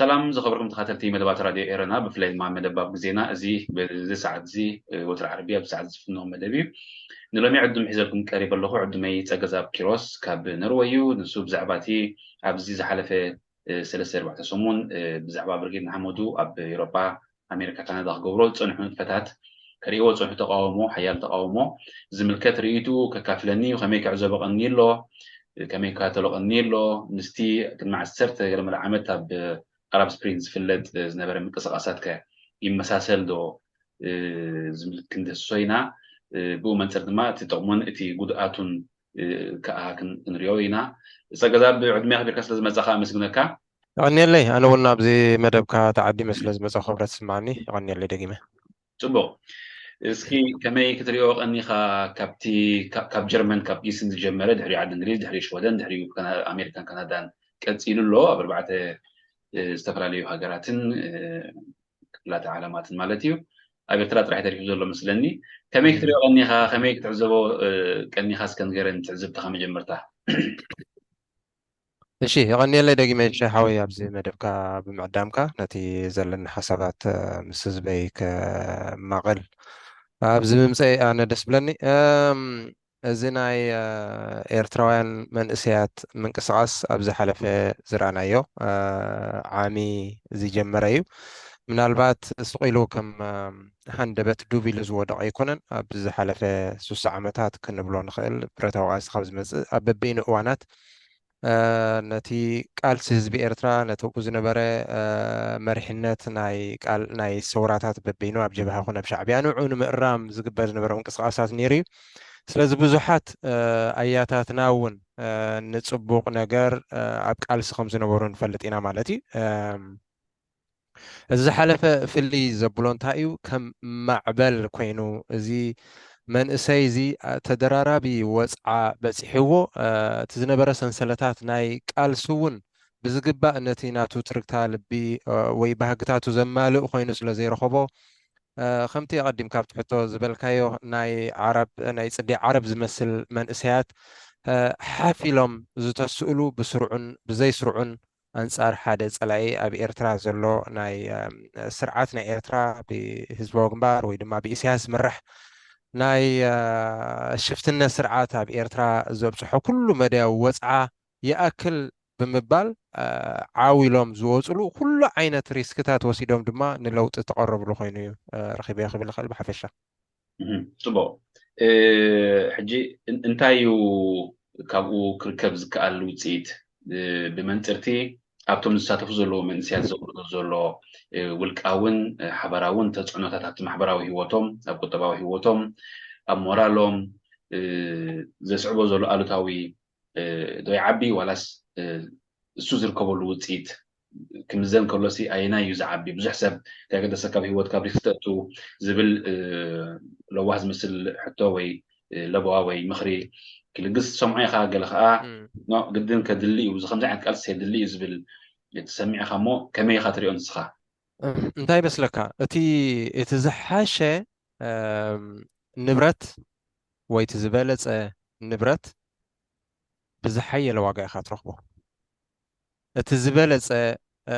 ሰላም ዝኸበርኩም ተኸታተልቲ መደባት ራድዮ ኤረና፣ ብፍላይ ድማ መደብ ኣብ ግዜና፣ እዚ በዚ ሰዓት እዚ፣ እ፣ ወትሪ ዓርቢ ኣብዚ ሰዓት ዝፍኖ መደብ እዩ። ንሎሚ ዕዱም ሒዘልኩም ቀሪበ ኣለኹ። ዕዱመይ ጸገዛብ ኪሮስ ካብ ኖርወይ እዩ። ንሱ ብዛዕባ እቲ ኣብዚ ዝሓለፈ፣ እ፣ ሰለስተ ኣርባዕተ ሰሙን፣ እ፣ ብዛዕባ ብርጌድ ንሓመዱ ኣብ ኤውሮጳ፣ ኣሜሪካ፣ ካናዳ ክገብሮ ዝጸንሑ ንጥፈታት፣ ከርእይዎ ዝጸንሑ ተቃውሞ፣ ሓያል ተቃውሞ ዝምልከት ርእይትኡ ከካፍለኒ እዩ። ከመይ ክዕዘቦ ቀንዩ ኣሎ፣ እ፣ ከመይ ክከታተሎ ቀንዩ ኣሎ፣ ምስቲ ቅድሚ ዓሰርተ ገለ መለ ዓመት ኣብ ኣራብ ስፕሪንግ ዝፍለጥ ዝነበረ ምንቅስቃሳት ከ ይመሳሰል ዶ? እ፣ ዝብል ክንድህስሶ ኢና። እ፣ ብኡ መንፅር ድማ እቲ ጥቕሙን እቲ ጉድኣቱን፣ እ፣ ከኣ ክን-፣ ክንሪኦ ኢና። ጸገዛብ፣ ዕድመ ኣኽቢርካ ስለ ዝመጻኻ ኣመስግነካ። የቐንየለይ። ኣነ እውን ኣብዚ መደብካ ተዓዲመ ስለ ዝመጻኹ ክብረት ይስምዓኒ። የቐንየለይ ደጊመ። ጽቡቕ። እስኪ ከመይ ክትሪኦ ቀኒኻ ካብቲ፣ ካብ፣ ካብ ጀርመን፣ ካብ ጊስን ዝጀመረ፣ ድሕሪ ዓዲ እንግሊዝ፣ ድሕሪ ሽወደን፣ ድሕሪኡ ካና-፣ ኣሜሪካን ካናዳን ቀጺሉ ኣሎ። ኣብ ኣርባዕተ፣ እ፣ ዝተፈላለዩ ሃገራትን፣ እ፣ ክፍላተ ዓለማትን ማለት እዩ። ኣብ ኤርትራ ጥራሕ ተሪፉ ዘሎ መስለኒ። ከመይ ክትሪኦ ቀኒኻ፣ ከመይ ክትዕዘቦ፣ እ፣ ቀኒኻ እስከ ንገረኒ ትዕዝብትኻ መጀመርታ። እሺ፣ የቐንየለይ ደጊመ እሺ ሓወይ ኣብዚ መደብካ ብምዕዳምካ ነቲ ዘለኒ ሓሳባት፣ እ፣ ምስ ህዝበይ ከማቕል ኣብዚ ምምፀይ ኣነ ደስ ብለኒ። እም፣ እዚ ናይ፣ እ፣ ኤርትራውያን መንእሰያት ምንቅስቃስ ኣብ ዝሓለፈ ዝረኣናዮ፣ እ፣ ዓሚ ዝጀመረ እዩ። ምናልባት ስቕ ኢሉ ከም፣ እ፣ ሃንደበት ዱብ ኢሉ ዝወደቐ ኣይኮነን። ኣብ ዝሓለፈ ስሳ ዓመታት ክንብሎ ንኽእል ብረታዊ ቃልሲ ካብ ዝመጽእ ኣብ በበይኑ እዋናት፣ እ፣ ነቲ ቃልሲ ህዝቢ ኤርትራ፣ ነቲ ኣብኡ ዝነበረ፣ እ፣ መሪሕነት ናይ ቃል-፣ ናይ ሰውራታት በበይኑ ኣብ ጀብሃ ኮነ ኣብ ሻዕብያ ንዕኡ ንምእራም ዝግበር ዝነበረ ምንቅስቃሳት ነይሩ እዩ። ስለዚ ብዙሓት፣ እ፣ ኣያታትና እውን፣ እ፣ ንጽቡቕ ነገር፣ እ፣ ኣብ ቃልሲ ከም ዝነበሩ ንፈልጥ ኢና ማለት እዩ። እም፣ እዚ ዝሓለፈ ፍልይ ዘብሎ እንታይ እዩ? ከም ማዕበል ኮይኑ እዚ መንእሰይ እዚ፣ እ፣ ተደራራቢ ወጽዓ በጺሕዎ፣ እ፣ እቲ ዝነበረ ሰንሰለታት ናይ ቃልሲ እውን ብዝግባእ ነቲ ናቱ ትርግታ ልቢ፣ እ፣ ወይ ባህግታቱ ዘማልእ ኮይኑ ስለ ዘይረኸቦ፣ እ፣ ከምቲ ኣቐዲምካ ኣብቲ ሕቶ ዝበልካዮ ናይ ዓረብ፣ ናይ ጽዴ ዓረብ ዝመስል መንእሰያት፣ እ፣ ሓፍ ኢሎም ዝተስእሉ ብስሩዕን ብዘይስሩዕን ኣንጻር ሓደ ጸላኢ ኣብ ኤርትራ ዘሎ ናይ፣ እ፣ ስርዓት ናይ ኤርትራ ብህዝባዊ ግንባር ወይ ድማ ብኢሳያስ ዝምራሕ ናይ፣ እ፣ ሽፍትነት ስርዓት ኣብ ኤርትራ ዘብጽሖ ኩሉ መዳያዊ ወጽዓ ይኣክል ብምባል፣ እ፣ ዓው ኢሎም ዝወጽሉ ኩሉ ዓይነት ሪስክታት ወሲዶም ድማ ንለውጢ ተቐረብሉ ኮይኑ እዩ፣ እ፣ ረኺበዮ ክብል ይኽእል ብሓፈሻ። እህ፣ ጽቡቕ። እ፣ ሕጂ እን-፣ እንታይ እዩ ካብኡ ክርከብ ዝከኣል ውጽኢት? እ፣ ብመንጽርቲ ኣብቶም ዝሳተፉ ዘለዉ መንእሰያት ዘውርዶ ዘሎ፣ እ፣ ውልቃውን፣ እ፣ ሓባራውን ተጽዕኖታት ኣብቲ ማሕበራዊ ህይወቶም፣ ኣብ ቁጠባዊ ህይወቶም፣ ኣብ ሞራሎም፣ እ፣ ዘስዕቦ ዘሎ ኣሉታዊ፣ እ፣ ዶ ይዓቢ ዋላስ፣ እ፣ እሱ ዝርከበሉ ውጽኢት ክምዘን ከሎሲ ኣየናይ እዩ ዝዓቢ? ብዙሕ ሰብ ከገደሰካ ኣብ ህይወት ካብ ሪስክ ተእቱ ዝብል፣ እ፣ ለዋህ ዝመስል ሕቶ ወይ፣ እ፣ ለበዋ ወይ ምኽሪ ክልግስ ትሰምዖ ኢኻ። ገለ ኸኣ እም። ኖ፣ ግድን ከድሊ እዩ፣ እዚ ከምዚ ዓይነት ቃልሲ የድሊ እዩ ዝብል ትሰምዕ ኢኻ። እሞ ከመይ ኢኻ ትሪኦ ንስኻ? እም፣ እንታይ ይመስለካ? እቲ፣ እቲ ዝሓሸ፣ እም፣ ንብረት ወይ እቲ ዝበለጸ ንብረት ብዝሓየለ ዋጋ ኢኻ ትረኽቦ። እቲ ዝበለጸ፣ እ፣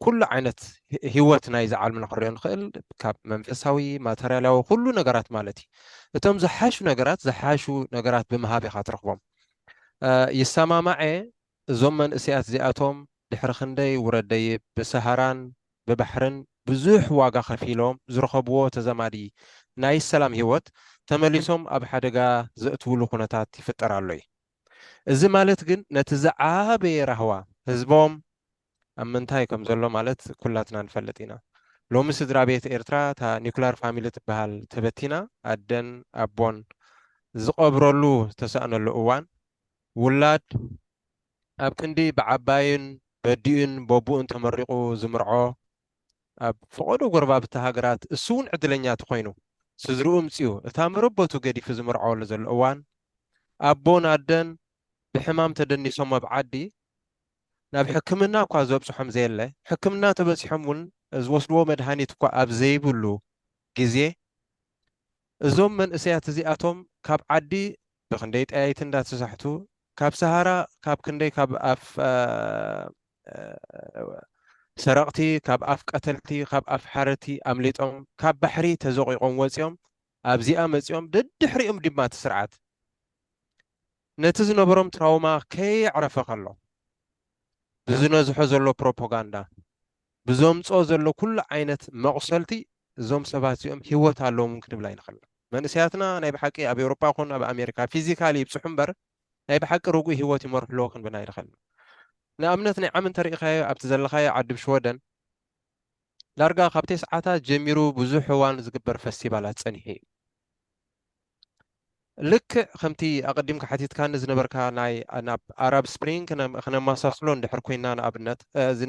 ኩሉ ዓይነት ሂ-፣ ህይወት ናይዚ ዓለም ንኽንሪኦ ንኽእል፣ ካብ መንፈሳዊ፣ ማተርያላዊ፣ ኩሉ ነገራት ማለት እዩ። እቶም ዝሓሹ ነገራት፣ ዝሓሹ ነገራት ብምሃብ ኢኻ ትረኽቦም። እ፣ ይሰማማዐ፣ እዞም መንእሰያት እዚኣቶም ድሕሪ ክንደይ ውረድ ደይብ ብሰሃራን ብባሕርን ብዙሕ ዋጋ ከፊሎም ዝረኸብዎ ተዛማዲ ናይ ሰላም ህይወት ተመሊሶም ኣብ ሓደጋ ዘእትውሉ ኩነታት ይፍጠር ኣሎ እዩ። እዚ ማለት ግን ነቲ ዝዓበየ ራህዋ ህዝቦም ኣብ ምንታይ ከም ዘሎ ማለት ኩላትና ንፈልጥ ኢና። ሎሚ ስድራ ቤት ኤርትራ እታ ኒኩላር ፋሚሊ ትበሃል ተበቲና፣ ኣደን ኣቦን ዝቐብረሉ ዝተሳእነሉ እዋን፣ ውላድ ኣብ ክንዲ ብዓባይን በዲኡን በቡኡን ተመሪቑ ዝምርዖ፣ ኣብ ፈቐዶ ጎረባብቲ ሃገራት እሱ እውን ዕድለኛ ተኾይኑ ስድርኡ ምፅኡ እታ መረበቱ ገዲፉ ዝምርዖ ዘሎ እዋን፣ ኣቦን ኣደን ብሕማም ተደኒሶም ኣብ ዓዲ ናብ ሕክምና እኳ ዘብፅሖም ዘየለ፣ ሕክምና ተበፂሖም እውን ዝወስድዎ መድሃኒት እኳ ኣብ ዘይብሉ ግዜ፣ እዞም መንእሰያት እዚኣቶም ካብ ዓዲ ብክንደይ ጠያይቲ እንዳተሳሕቱ፣ ካብ ሰሃራ ካብ ክንደይ ካብ ኣፍ ሰረቕቲ፣ ካብ ኣፍ ቀተልቲ፣ ካብ ኣፍ ሓረቲ ኣምሊጦም፣ ካብ ባሕሪ ተዘቒቖም ወፂኦም ኣብዚኣ መፂኦም ደድሕሪኦም ድማ እቲ ስርዓት ነቲ ዝነበሮም ትራውማ ከየዕረፈ ከሎ፣ ብዝነዝሖ ዘሎ ፕሮፓጋንዳ፣ ብዘምፅኦ ዘሎ ኩሉ ዓይነት መቑሰልቲ፣ እዞም ሰባት እዚኦም ህይወት ኣለዎም ክንብል ኣይንኽእልን። መንእሰያትና ናይ ብሓቂ ኣብ ኤውሮጳ ኹን ኣብ ኣሜሪካ ፊዚካሊ ይብፅሑ እምበር ናይ ብሓቂ ርጉእ ህይወት ይመርሑ ኣለዎ ክንብል ኣይንኽእልን። ንኣብነት ናይ ዓም እንተሪኢኻዮ ኣብቲ ዘለኻዮ ዓዲ ብሽወደን ዳርጋ ካብ ተስዓታት ጀሚሩ ብዙሕ እዋን ዝግበር ፈስቲቫላት ፀኒሑ እዩ። ልክዕ ከምቲ ኣቐዲምካ ሓቲትካኒ ዝነበርካ ናይ ናብ ኣራብ ስፕሪንግ ክነመሳስሎ እንድሕር ኮይና ንኣብነት እዚ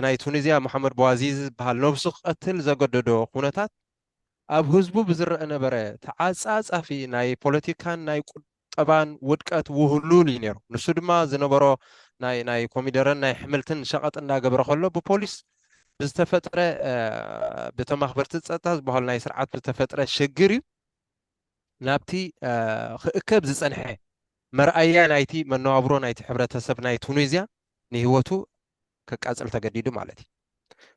ናይ ቱኒዝያ መሓመድ በዋዚዚ ዝበሃል ነብሱ ክቐትል ዘገደዶ ኩነታት ኣብ ህዝቡ ብዝረአ ነበረ ተዓፃፃፊ ናይ ፖለቲካን ናይ ቁጠባን ውድቀት ውህሉል እዩ ነይሩ። ንሱ ድማ ዝነበሮ ናይ ኮሚደረን ናይ ኣሕምልትን ሸቐጥ እንዳገበረ ከሎ ብፖሊስ ብዝተፈጥረ ብቶም ኣኽበርቲ ፀጥታ ዝበሃሉ ናይ ስርዓት ብዝተፈጥረ ሽግር እዩ ናብቲ ክእከብ ዝፀንሐ መርኣያ ናይቲ መነባብሮ ናይቲ ሕብረተሰብ ናይ ቱኒዝያ ንህይወቱ ከቃፅል ተገዲዱ ማለት እዩ።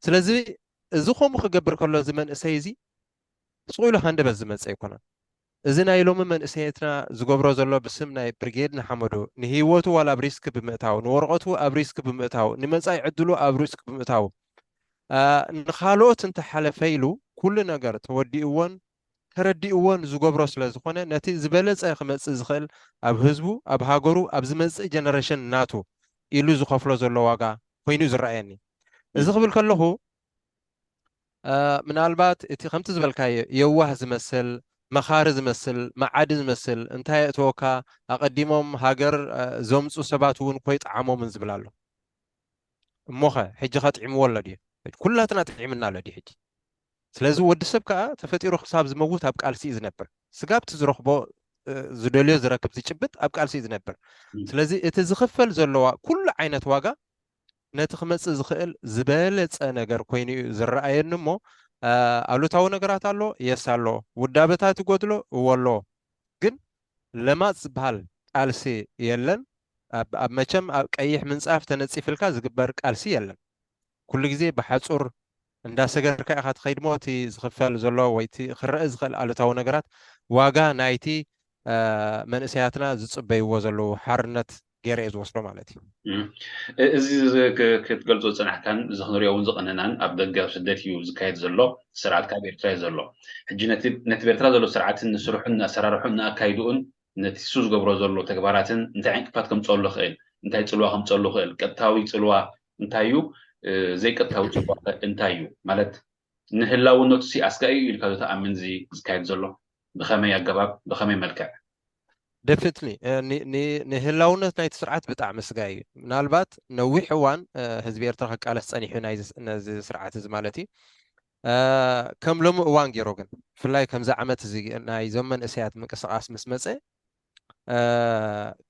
ስለዚ እዚ ከምኡ ክገብር ከሎ እዚ መንእሰይ እዚ ስቕ ኢሉ ሃንደበት ዝመፀ ኣይኮነን። እዚ ናይ ሎሚ መንእሰየትና ዝገብሮ ዘሎ ብስም ናይ ብርጌድ ንሓመዱ ንህይወቱ ዋላ ኣብ ሪስክ ብምእታው፣ ንወረቐቱ ኣብ ሪስክ ብምእታው፣ ንመፃኢ ዕድሉ ኣብ ሪስክ ብምእታው፣ ንኻልኦት እንተሓለፈ ኢሉ ኩሉ ነገር ተወዲእዎን ተረዲእዎን ዝገብሮ ስለ ዝኾነ ነቲ ዝበለፀ ክመፅእ ዝኽእል ኣብ ህዝቡ፣ ኣብ ሃገሩ፣ ኣብ ዝመፅእ ጀነሬሽን ናቱ ኢሉ ዝኸፍሎ ዘሎ ዋጋ ኮይኑ ዝረኣየኒ። እዚ ክብል ከለኹ ምናልባት እቲ ከምቲ ዝበልካዮ የዋህ ዝመስል፣ መኻሪ ዝመስል፣ መዓዲ ዝመስል እንታይ የእተወካ፣ ኣቐዲሞም ሃገር ዘምፁ ሰባት እውን ኮይጠዓሞምን ዝብል ኣሎ። እሞኸ ሕጂ ኸ ጥዒምዎ ኣሎ ድዩ? ኩላትና ጥዒምና ኣሎ ድዩ ሕጂ? ስለዚ ወዲ ሰብ ከዓ ተፈጢሩ ክሳብ ዝመውት ኣብ ቃልሲ እዩ ዝነብር። ስጋ ኣብቲ ዝረኽቦ ዝደልዮ ዝረክብ ዝጭብጥ ኣብ ቃልሲ እዩ ዝነብር። ስለዚ እቲ ዝኽፈል ዘለዋ ኩሉ ዓይነት ዋጋ ነቲ ክመፅእ ዝኽእል ዝበለፀ ነገር ኮይኑ እዩ ዝረኣየኒ እሞ ኣሉታዊ ነገራት ኣሎ፣ የስ ኣሎ፣ ውዳበታት ይጎድሎ እዎ ኣሎ። ግን ለማፅ ዝበሃል ቃልሲ የለን። ኣብ መቸም ኣብ ቀይሕ ምንፃፍ ተነፂፍልካ ዝግበር ቃልሲ የለን። ኩሉ ግዜ ብሓፁር እንዳሰገርካ ኢኻ ትኸይድ ሞ እቲ ዝኽፈል ዘሎ ወይ እቲ ክረአ ዝኽእል ኣሉታዊ ነገራት ዋጋ ናይቲ መንእሰያትና ዝፅበይዎ ዘለዉ ሓርነት ገይረ እየ ዝወስዶ ማለት እዩ። እዚ ክትገልፆ ዝፀናሕካን እዚ ክንሪኦ እውን ዝቐነናን ኣብ ደገ ኣብ ስደት እዩ ዝካየድ ዘሎ ስርዓት ካብ ኤርትራ እዩ ዘሎ። ሕጂ ነቲ ኤርትራ ዘሎ ስርዓትን ንስርሑን ንኣሰራርሑን ንኣካይድኡን ነቲ እሱ ዝገብሮ ዘሎ ተግባራትን እንታይ ዕንቅፋት ከምፀሉ ክእል እንታይ ፅልዋ ከምፀሉ ክእል ቀጥታዊ ፅልዋ እንታይ እዩ ዘይቀጥታዊ ፅልዋ እንታይ እዩ ማለት ንህላውነቱ ሲ ኣስጋኢ እዩ ኢልካ ዶ ተኣምን እዚ ዝካየድ ዘሎ ብኸመይ ኣገባብ ብኸመይ መልክዕ ደፍትኒ ንህላውነት ናይቲ ስርዓት ብጣዕሚ ስጋይ እዩ። ምናልባት ነዊሕ እዋን ህዝቢ ኤርትራ ክቃለስ ፀኒሑ ነዚ ስርዓት እዚ ማለት እዩ። ከም ሎሚ እዋን ገይሮ ግን ብፍላይ ከምዚ ዓመት እዚ ናይ ዞም መንእሰያት ምንቅስቃስ ምስ መፀ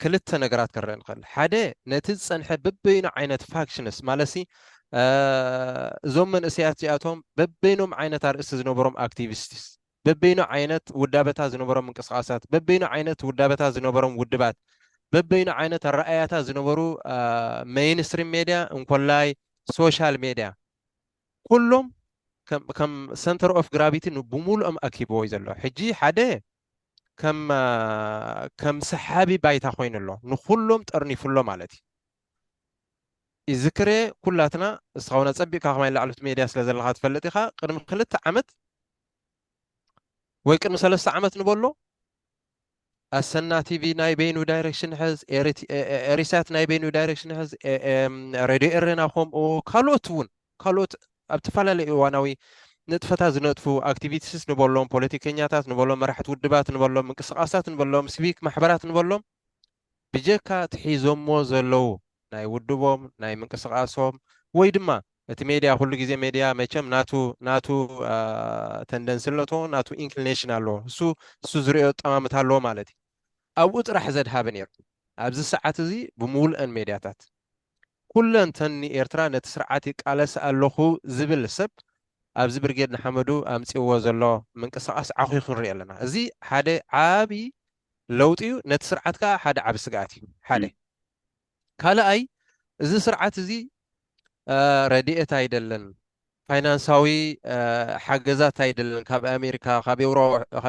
ክልተ ነገራት ክንርኢ ንኽእል። ሓደ ነቲ ዝፀንሐ በበይኑ ዓይነት ፋክሽንስ ማለትሲ እዞም መንእሰያት እዚኣቶም በበይኖም ዓይነት ኣርእስቲ ዝነበሮም ኣክቲቪስትስ በበይኑ ዓይነት ውዳበታት ዝነበሮም ምንቅስቃሳት በበይኑ ዓይነት ውዳበታት ዝነበሮም ውድባት በበይኑ ዓይነት ኣረኣያታት ዝነበሩ ሜይንስትሪም ሜድያ እንኮላይ ሶሻል ሜድያ ኩሎም ከም ሰንተር ኦፍ ግራቪቲ ብሙሉኦም ኣኪብዎ እዩ ዘሎ። ሕጂ ሓደ ከም ከም ሰሓቢ ባይታ ኮይኑ ኣሎ ንኩሎም ጠርኒፉ ኣሎ ማለት እዩ። ይዝክሬ ኩላትና እስኻውን ኣፀቢቕካ ከማይ ላዕሊ ሜድያ ስለ ዘለካ ትፈልጥ ኢኻ። ቅድሚ ክልተ ዓመት ወይ ቅድሚ ሰለስተ ዓመት ንበሎ ኣሰና ቲቪ ናይ በይኑ ዳይሬክሽን ሕዝ፣ ኤሪሳት ናይ በይኑ ዳይሬክሽን ሕዝ፣ ሬድዮ ኤሬና ከምኡ ካልኦት እውን ካልኦት ኣብ ዝተፈላለዩ እዋናዊ ንጥፈታት ዝነጥፉ ኣክቲቪስት ንበሎም፣ ፖለቲከኛታት ንበሎም፣ መራሕቲ ውድባት ንበሎም፣ ምንቅስቃሳት ንበሎም፣ ሲቪክ ማሕበራት ንበሎም፣ ብጀካ ትሒዞሞ ዘለዉ ናይ ውድቦም ናይ ምንቅስቃሶም ወይ ድማ እቲ ሜድያ ኩሉ ግዜ ሜድያ መቸም ናቱ ናቱ ተንደንሲ ኣለቶ ናቱ ኢንክሊኔሽን ኣለዎ እሱ እሱ ዝሪኦ ጠማምታ ኣለዎ ማለት እዩ። ኣብኡ ጥራሕ ዘድሃበ ነይሩ። ኣብዚ ሰዓት እዚ ብምውልአን ሜድያታት ኩለን ተን ንኤርትራ ነቲ ስርዓት ይቃለስ ኣለኹ ዝብል ሰብ ኣብዚ ብርጌድ ንሓመዱ ኣምፅእዎ ዘሎ ምንቅስቃስ ዓኺኹ ንሪኢ ኣለና። እዚ ሓደ ዓብዪ ለውጢ እዩ። ነቲ ስርዓት ከዓ ሓደ ዓቢ ስግኣት እዩ። ሓደ ካልኣይ እዚ ስርዓት እዚ ረድኤት ኣይደለን፣ ፋይናንሳዊ ሓገዛት ኣይደለን ካብ ኣሜሪካ ካብ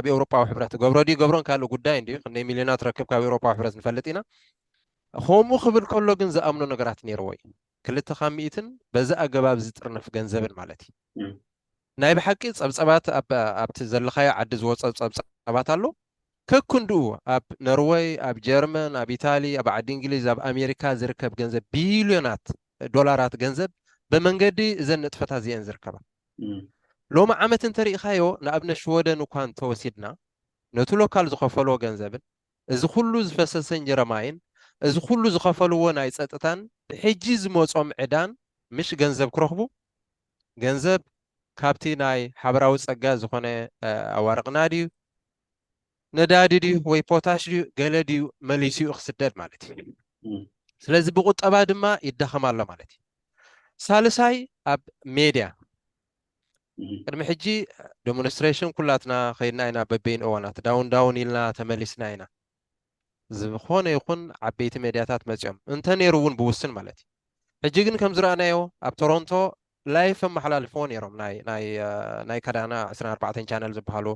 ኤውሮጳዊ ሕብረት ገብሮ ድዩ ገብሮን ካልእ ጉዳይ እንድዩ ክንደይ ሚልዮናት ረክብ ካብ ኤውሮጳዊ ሕብረት ንፈልጥ ኢና። ከምኡ ክብል ከሎ ግን ዝኣምኖ ነገራት ነይርዎ እዩ። ክልተ ካብ ሚእትን በዚ ኣገባብ ዝጥርነፍ ገንዘብን ማለት እዩ። ናይ ብሓቂ ጸብጸባት ኣብቲ ዘለኻዮ ዓዲ ዝወጸ ጸብጸባት ኣሎ። ከክንድኡ ኣብ ነርወይ፣ ኣብ ጀርመን፣ ኣብ ኢታሊ፣ ኣብ ዓዲ እንግሊዝ፣ ኣብ ኣሜሪካ ዝርከብ ገንዘብ ቢልዮናት ዶላራት ገንዘብ ብመንገዲ እዘን ንጥፈታት እዚአን ዝርከባ። ሎሚ ዓመት እንተሪኢኻዮ ንኣብነት ሽወደን እኳ እንተወሲድና ነቲ ሎካል ዝኸፈልዎ ገንዘብን እዚ ኩሉ ዝፈሰሰ እንጀራ ማይን እዚ ኩሉ ዝኸፈልዎ ናይ ጸጥታን ብሕጂ ዝመጾም ዕዳን ምሽ ገንዘብ ክረኽቡ ገንዘብ ካብቲ ናይ ሓበራዊ ጸጋ ዝኾነ ኣዋርቕና ድዩ ነዳዲ ድዩ ወይ ፖታሽ ድዩ ገለ ድዩ መሊሱ እዩ ክስደድ ማለት እዩ። ስለዚ ብቁጠባ ድማ ይዳኸም ኣሎ ማለት እዩ። ሳልሳይ ኣብ ሜድያ ቅድሚ ሕጂ ዴሞንስትሬሽን ኩላትና ከይድና ኢና በበይን እዋናት ዳውን ዳውን ኢልና ተመሊስና ኢና። ዝኾነ ይኹን ዓበይቲ ሜድያታት መፂኦም እንተ ነይሩ እውን ብውስን ማለት እዩ። ሕጂ ግን ከም ዝረኣናዮ ኣብ ቶሮንቶ ላይፍ ኣመሓላልፍዎ ነይሮም ናይ ካዳና ዕስራን ኣርባዕተን ቻነል ዝበሃሉ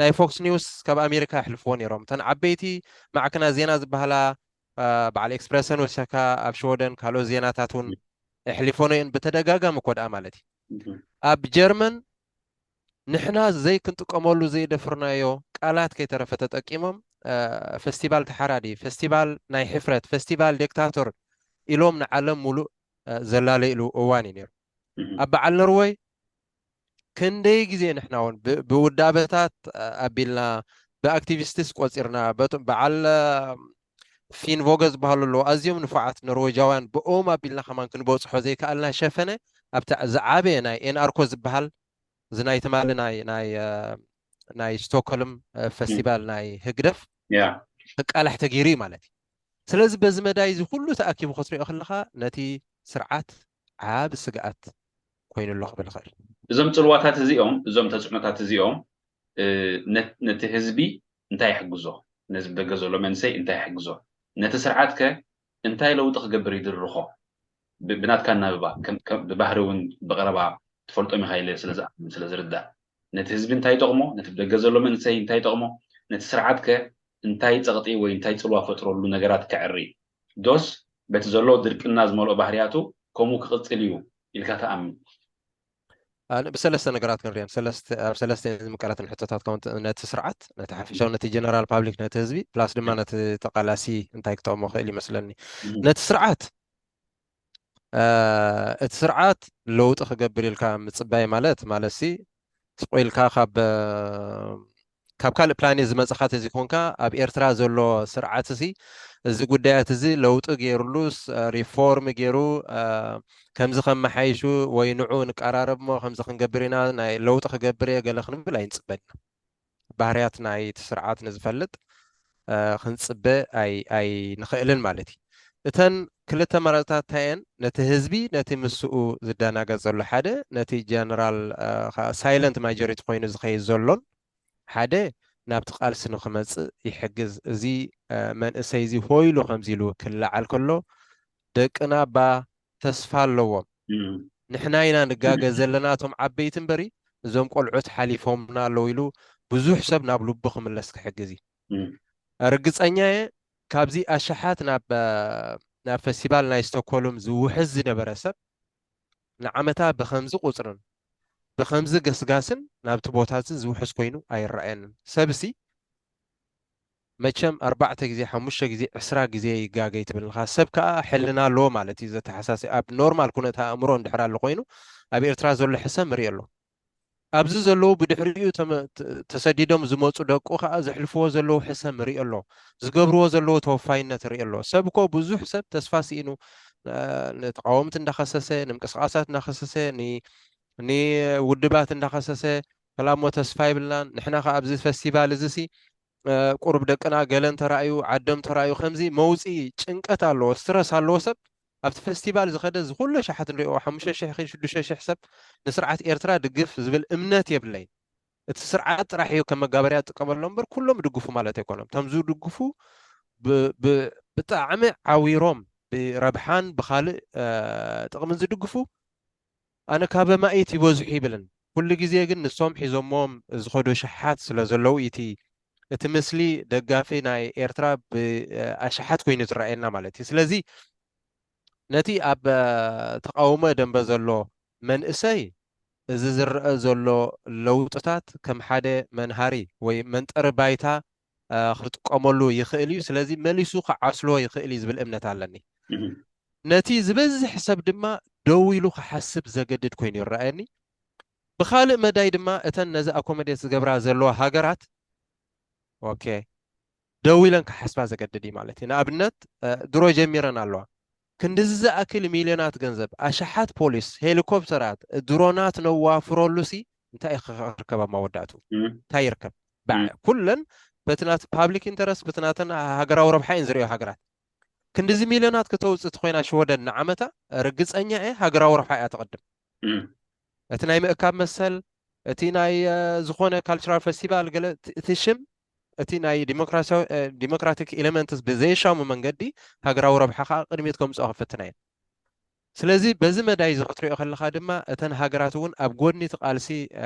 ናይ ፎክስ ኒውስ ካብ ኣሜሪካ የሕልፍዎ ነይሮም እተን ዓበይቲ ማዕከናት ዜና ዝበሃላ በዓል ኤክስፕረሰን ወሰካ ኣብ ሽወደን ካልኦት ዜናታት እውን የሕሊፎኖ እየን ብተደጋጋሚ ኮድኣ ማለት እዩ። ኣብ ጀርመን ንሕና ዘይክንጥቀመሉ ዘይደፍርናዮ ቃላት ከይተረፈ ተጠቂሞም ፈስቲቫል ተሓራዲ፣ ፈስቲቫል ናይ ሕፍረት፣ ፈስቲቫል ዴክታቶር ኢሎም ንዓለም ሙሉእ ዘላለይሉ እዋን እዩ ነይሩ። ኣብ በዓል ነርወይ ክንደይ ግዜ ንሕና እውን ብውዳበታት ኣቢልና ብኣክቲቪስትስ ቆፂርና በዓል ፊን ቮገ ዝበሃሉ ኣለዉ ኣዝዮም ንፉዓት ኖርወጃውያን ብኦም ኣቢልና ከማን ክንበፅሖ ዘይከኣልና ሸፈነ ኣብቲ ዝዓበየ ናይ ኤንኣርኮ ዝበሃል እዚ ናይ ትማሊ ናይ ናይ ናይ ስቶክሆልም ፈስቲቫል ናይ ህግደፍ ክቃላሕ ተገይሩ እዩ ማለት እዩ። ስለዚ በዚ መዳይ እዚ ኩሉ ተኣኪቡ ክትሪኦ ከለካ ነቲ ስርዓት ዓቢ ስግኣት ኮይኑ ኣሎ ክብል ይኽእል። እዞም ጽልዋታት እዚኦም እዞም ተጽዕኖታት እዚኦም ነቲ ህዝቢ እንታይ ይሕግዞ? ነዚ ብደገ ዘሎ መንሰይ እንታይ ይሕግዞ? ነቲ ስርዓት ከ እንታይ ለውጢ ክገብር ይድርኾ? ብናትካ ኣናብባ ብባህሪ እውን ብቐረባ ትፈልጦም ኢኻ ኢለ ስለ ዝኣምን ስለ ዝርዳእ ነቲ ህዝቢ እንታይ ይጠቕሞ? ነቲ ብደገ ዘሎ መንሰይ እንታይ ይጠቕሞ? ነቲ ስርዓት ከ እንታይ ጸቕጢ ወይ እንታይ ጽልዋ ፈጥረሉ ነገራት ከዕሪ ዶስ በቲ ዘሎ ድርቅና ዝመልኦ ባህርያቱ ከምኡ ክቕጽል እዩ ኢልካ ትኣምን? ብሰለስተ ነገራት ክንሪኦም ኣብ ሰለስተ ዝምቀለትን ሕቶታት ከ ነቲ ስርዓት ነቲ ሓፈሻዊ ነቲ ጀነራል ፓብሊክ ነቲ ህዝቢ ፕላስ ድማ ነቲ ተቃላሲ እንታይ ክጠቕሞ ክእል ይመስለኒ። ነቲ ስርዓት እቲ ስርዓት ለውጢ ክገብር ኢልካ ምፅባይ ማለት ማለት ሲ ስቆ ኢልካ ካብ ካብ ካልእ ፕላኔት ዝመፅኻ ተዘይኮንካ ኣብ ኤርትራ ዘሎ ስርዓት ሲ እዚ ጉዳያት እዚ ለውጢ ገይሩሉስ ሪፎርም ገይሩ ከምዚ ከመሓይሹ ወይ ንዑ ንቀራረብ ሞ ከምዚ ክንገብር ኢና ናይ ለውጢ ክገብር እየ ገለ ክንብል ኣይንፅበን ኢና። ባህርያት ናይቲ ስርዓት ንዝፈልጥ ክንፅበ ኣይንኽእልን ማለት እዩ። እተን ክልተ ኣማራፅታት እንታይ እየን? ነቲ ህዝቢ ነቲ ምስኡ ዝደናገፅ ዘሎ ሓደ ነቲ ጀነራል ሳይለንት ማጆሪቲ ኮይኑ ዝኸይድ ዘሎን ሓደ ናብቲ ቃልሲ ንክመፅእ ይሕግዝ። እዚ መንእሰይ እዚ ሆይሉ ከምዚ ኢሉ ክለዓል ከሎ ደቅና እባ ተስፋ ኣለዎም። ንሕና ኢና ንጋገ ዘለና እቶም ዓበይቲ እምበሪ እዞም ቆልዑት ሓሊፎምና ኣለዉ ኢሉ ብዙሕ ሰብ ናብ ልቡ ክምለስ ክሕግዝ እዩ። ርግፀኛ እየ ካብዚ ኣሽሓት ናብ ናብ ፈስቲቫል ናይ ስቶክሆልም ዝውሕዝ ዝነበረ ሰብ ንዓመታ ብከምዚ ቁፅርን ብከምዚ ገስጋስን ናብቲ ቦታ እዚ ዝውሕዝ ኮይኑ ኣይረኣየንን። ሰብሲ መቸም ኣርባዕተ ግዜ፣ ሓሙሽተ ግዜ፣ ዕስራ ግዜ ይጋገ ይትብል ኣለኻ። ሰብ ከኣ ሕልና ኣለዎ ማለት እዩ። ዘተሓሳሲ ኣብ ኖርማል ኩነት ኣእምሮ እንድሕር ኣሎ ኮይኑ ኣብ ኤርትራ ዘሎ ሕሰም ንርኢ ኣሎ። ኣብዚ ዘለዉ ብድሕሪኡ ተመ- ተ- ተሰዲዶም ዝመፁ ደቁ ከዓ ዘሕልፍዎ ዘለዉ ሕሰም ርኢ ኣሎ። ዝገብርዎ ዘለዉ ተወፋይነት ርኢ ኣሎ። ሰብ እኮ ብዙሕ ሰብ ተስፋ ስኢኑ እ፣ ንተቃወምቲ እንዳኸሰሰ፣ ንምንቅስቃሳት እንዳኸሰሰ፣ ን- ንውድባት እንዳኸሰሰ፣ ፈላሞ ተስፋ ይብልናን። ንሕና ከዓ ኣብዚ ፈስቲቫል እዚ ሲ እ፣ ቁሩብ ደቅና ገለን ተራእዩ፣ ዓዶም ተራእዩ፣ ከምዚ መውፅኢ ጭንቀት ኣለዎ፣ ስትረስ ኣለዎ። ሰብ ኣብቲ ፈስቲቫል ዝኸደ ዝኩሉ ሸሓት ንሪኦ፣ ሓሙሽተ ሽሕ ሽዱሽተ ሽሕ ሰብ ንስርዓት ኤርትራ ድግፍ ዝብል እምነት የብለይን። እቲ ስርዓት ጥራሕ እዩ ከም መጋበርያ ዝጥቀመሎም እምበር ኩሎም ድግፉ ማለት ኣይኮኖም። እቶም ዝድግፉ ብ- ብ- ብጣዕሚ ዓዊሮም ብረብሓን ብካልእ እ፣ ጥቕምን ዝድግፉ ኣነ ካብ ኣማኢት ይበዝሑ ይብልን። ኩሉ ግዜ ግን ንሶም ሒዞሞም ዝኸዱ ሸሓት ስለ ዘለዉ እቲ እቲ ምስሊ ደጋፊ ናይ ኤርትራ ብኣሽሓት ኮይኑ ዝረኣየና ማለት እዩ። ስለዚ ነቲ ኣብ ተቃውሞ ደንበ ዘሎ መንእሰይ እዚ ዝረአ ዘሎ ለውጥታት ከም ሓደ መንሃሪ ወይ መንጠሪ ባይታ እ፣ ክጥቀመሉ ይኽእል እዩ። ስለዚ መሊሱ ክዓስሎ ይኽእል እዩ ዝብል እምነት ኣለኒ። ነቲ ዝበዝሕ ሰብ ድማ ደው ኢሉ ክሓስብ ዘገድድ ኮይኑ ይረኣየኒ። ብኻልእ መዳይ ድማ እተን ነዚ ኣኮመዴት ዝገብራ ዘለዋ ሃገራት ኦኬ ደው ኢለን ክሓስባ ዘገድድ እዩ ማለት እዩ። ንኣብነት እ፣ ድሮ ጀሚረን ኣለዋ። ክንድዚ ዝኣክል ሚልዮናት ገንዘብ፣ ኣሽሓት ፖሊስ፣ ሄሊኮፕተራት፣ ድሮናት ነዋፍረሉ ሲ እንታይ እዩ ክርከብ ኣብ መወዳእቱ እንታይ ይርከብ? ኩለን በቲ ናት ፓብሊክ ኢንተረስት በቲ ናተን ሃገራዊ ረብሓ እየን ዝሪኦ ሃገራት። ክንድዚ ሚልዮናት ክተውፅእ ተኮይና ሽወደን ንዓመታ ርግፀኛ እየ ሃገራዊ ረብሓ እያ ተቐድም። እቲ ናይ ምእካብ መሰል፣ እቲ ናይ ዝኾነ ካልቸራል ፈስቲቫል ገለ እቲ ሽም እቲ ናይ ዲሞክራቲክ ኤሌመንትስ ብዘየሻሙ መንገዲ ሃገራዊ ረብሓ ከዓ ቅድሚት ከምፅኦ ክፍትና እየን። ስለዚ በዚ መዳይ እዚ ክትሪኦ ከለካ ድማ እተን ሃገራት እውን ኣብ ጎድኒ እቲ ቃልሲ